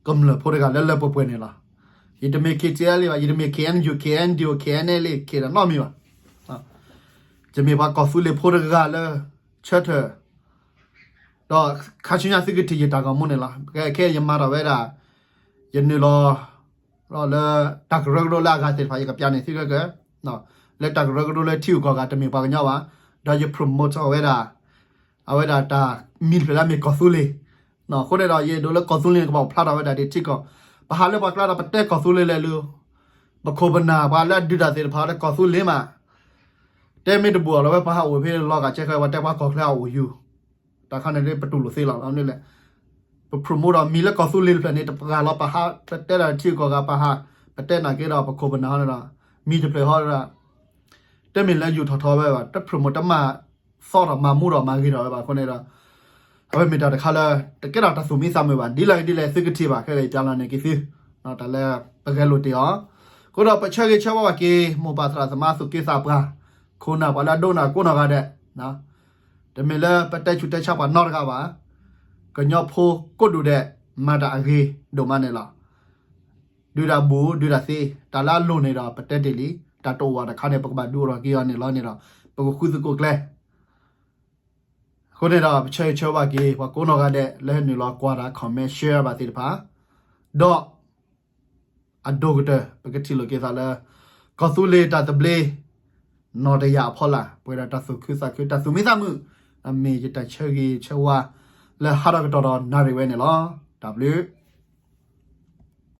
ကမျၢၢ်ဖိတဂၤလၢလၢပှဲၤပှဲၤန့ၣ်လီၤ. ယတမ့ၢ် K T L A ဘၣ်, ယတမ့ၢ် K N U, K N D O, K N L A ခဲဒီးနီတမံၤဘၣ်. ယမ့ၢ်ပှၤကီၢ်သူလ့ၤဖိတဂၤလၢ ဆၢထၢၣ် ဒီးခါဆူညါသုကထံၣ်ယတၢ်ဂီၤမူန့ၣ်လီၤ. ခဲခဲယမၤထီၣ်ဝဲဒၣ် ယနုာ်လီၤ လၢ တၢ်ကရၢကရိလၢအဂၤသ့ၣ်တဖၣ် ယကပျးန့ၢ်သုကက လၢတၢ်ကရၢကရိလၢထံဂုၤကီၢ်ဂၤ တမ့ၢ်ပှၤကညီဘၣ်, ဒီးယ promote အဝဲဒၣ် အဝဲဒၣ်တၢ်မံၤတဖျၢၣ်လၢအမ့ၢ်ကီၢ်သူလ့ၤ. အဃိန့ၣ်ဒီး ယအဲၣ်ဒိးလၢကီၢ်သူလ့ၤန့ၣ် ကဘၣ်ဖျါထီၣ်ဝဲဒၣ်ဒ်ထံကီၢ်, ပဟးလၢပှၤကျါဒီးပတဲကီၢ်သူလ့ၤလဲၣ်လၢ ပခိၣ်ပနၢ်ပှၤလၢအဒုးတၢ်သ့ၣ်တဖၣ်လၢကီၢ်သူလ့ၤမး တဲမ့ၢ်တဘူၣ်အီၤလီၤဝဲ ပှၤဟးအိၣ်ဖဲလီၤဂာ်ကဲဃဲ ပှၤတဲပှၤကီၢ်ချၢအအိၣ်ယူၤ, တၢ်ခါန့ၣ်ဒ်ပတူၢ်လိာ်သ့လီၤန့ၣ်လဲၣ်. ပ promote ဒီးမံၤလၢကီၢ်သူလ့ၤတဖျၢၣ်န့ၣ် တပှၤလီၤပဟး ပတဲလၢထံဂုၤကီၢ်ဂၤပဟး, ပတဲနာ်က့ဒီးပခိၣ်ပနၢ်ဟီန့ၣ်ဒီး မံၤတဖျၢၣ်ဟီဒီး တမ့ၢ်လၢယူာ်ထီၣ်ထီဝဲဘၣ်, တ promote တမၤသီထီၣ်မၤမူထီၣ်မၤဂ့ၤထီၣ်ဝဲဘၣ်အဃိန့ၣ်ဒီး အဝဲမ့ၢ်တၢ်တခါလၢ တကဲထီၣ်တၢ်သူၣ်မံသးမုာ်ဘၣ်, ဒ်လဲၣ်ဂ့ၤဒ်လဲၣ်သုကထံၣ်ဘၣ် ခဲအံၤပျးလီၤန့ၢ်က့ၤသု တၢ်လၢပဂဲၤလိာ်တ့ၢ်အီၤ, အဃိဒီးပဆၢဂ့ၤဆၢဝါဘၣ်က့ၤ မိၢ်ပၢ်သရၣ်သမါသူၣ်က့သးပှၢ် ခိၣ်နၢ်ပှၤလၢအဒိကနၣ်ကိးနီၢ်ဂၤဒဲး, တမ့ၢ်လၢပတဲဆူးတဲဆါပှၤနီတဂၤဘၣ်, ကညီဖိကိးဒူၣ်ဒဲး မၤတၢ်အဂ့ၤဒိၣ်မးန့ၣ်လီၤ. ဒုးတၢ်ဘူၣ် ဒုးတၢ်သ့, တၢ်လၢအလိၣ်န့ၣ်ဒီး ပတဲတ့ၢ်လံ, တၢ်တအိၣ်ဘၣ်တခါန့ၣ် ပကဘၣ်ဒုးအိၣ်ထီၣ်က့ၤအီၤန့ၣ်လီၤန့ၣ်ဒီး ပကဃုသကိးကျဲ အဃိန့ၣ်ဒီး ပဆၢဂ့ၤဆၢဝါဘၣ်က့ၤ ပှၤကိးနီၢ်ဂၤဒဲး လၢဟဲနုာ်လီၤကွၢ်တၢ် comment share ဘၣ်သ့ၣ်တဖၣ်, ဒီး အဒိၣ်ကတၢၢ် ပကထံၣ်လိာ်က့ၤသးလၢ ကီၢ်သူလ့ၤတၢ်သဘျ့ နီၢ်တယၢ်အဖီလာ် ပှဲၤဒီးတၢ်သူၣ်ခုသးခု တၢ်သူၣ်မံသးမုာ်, အမ့ၢ်ယတၢ်ဆၢဂ့ၤဆၢဝါ လၢဟးထီၣ်ကတီၢ်ဒီးနၣ်ရံၣ်ဝဲန့ၣ်လီၤ. တၢ်ဘျုး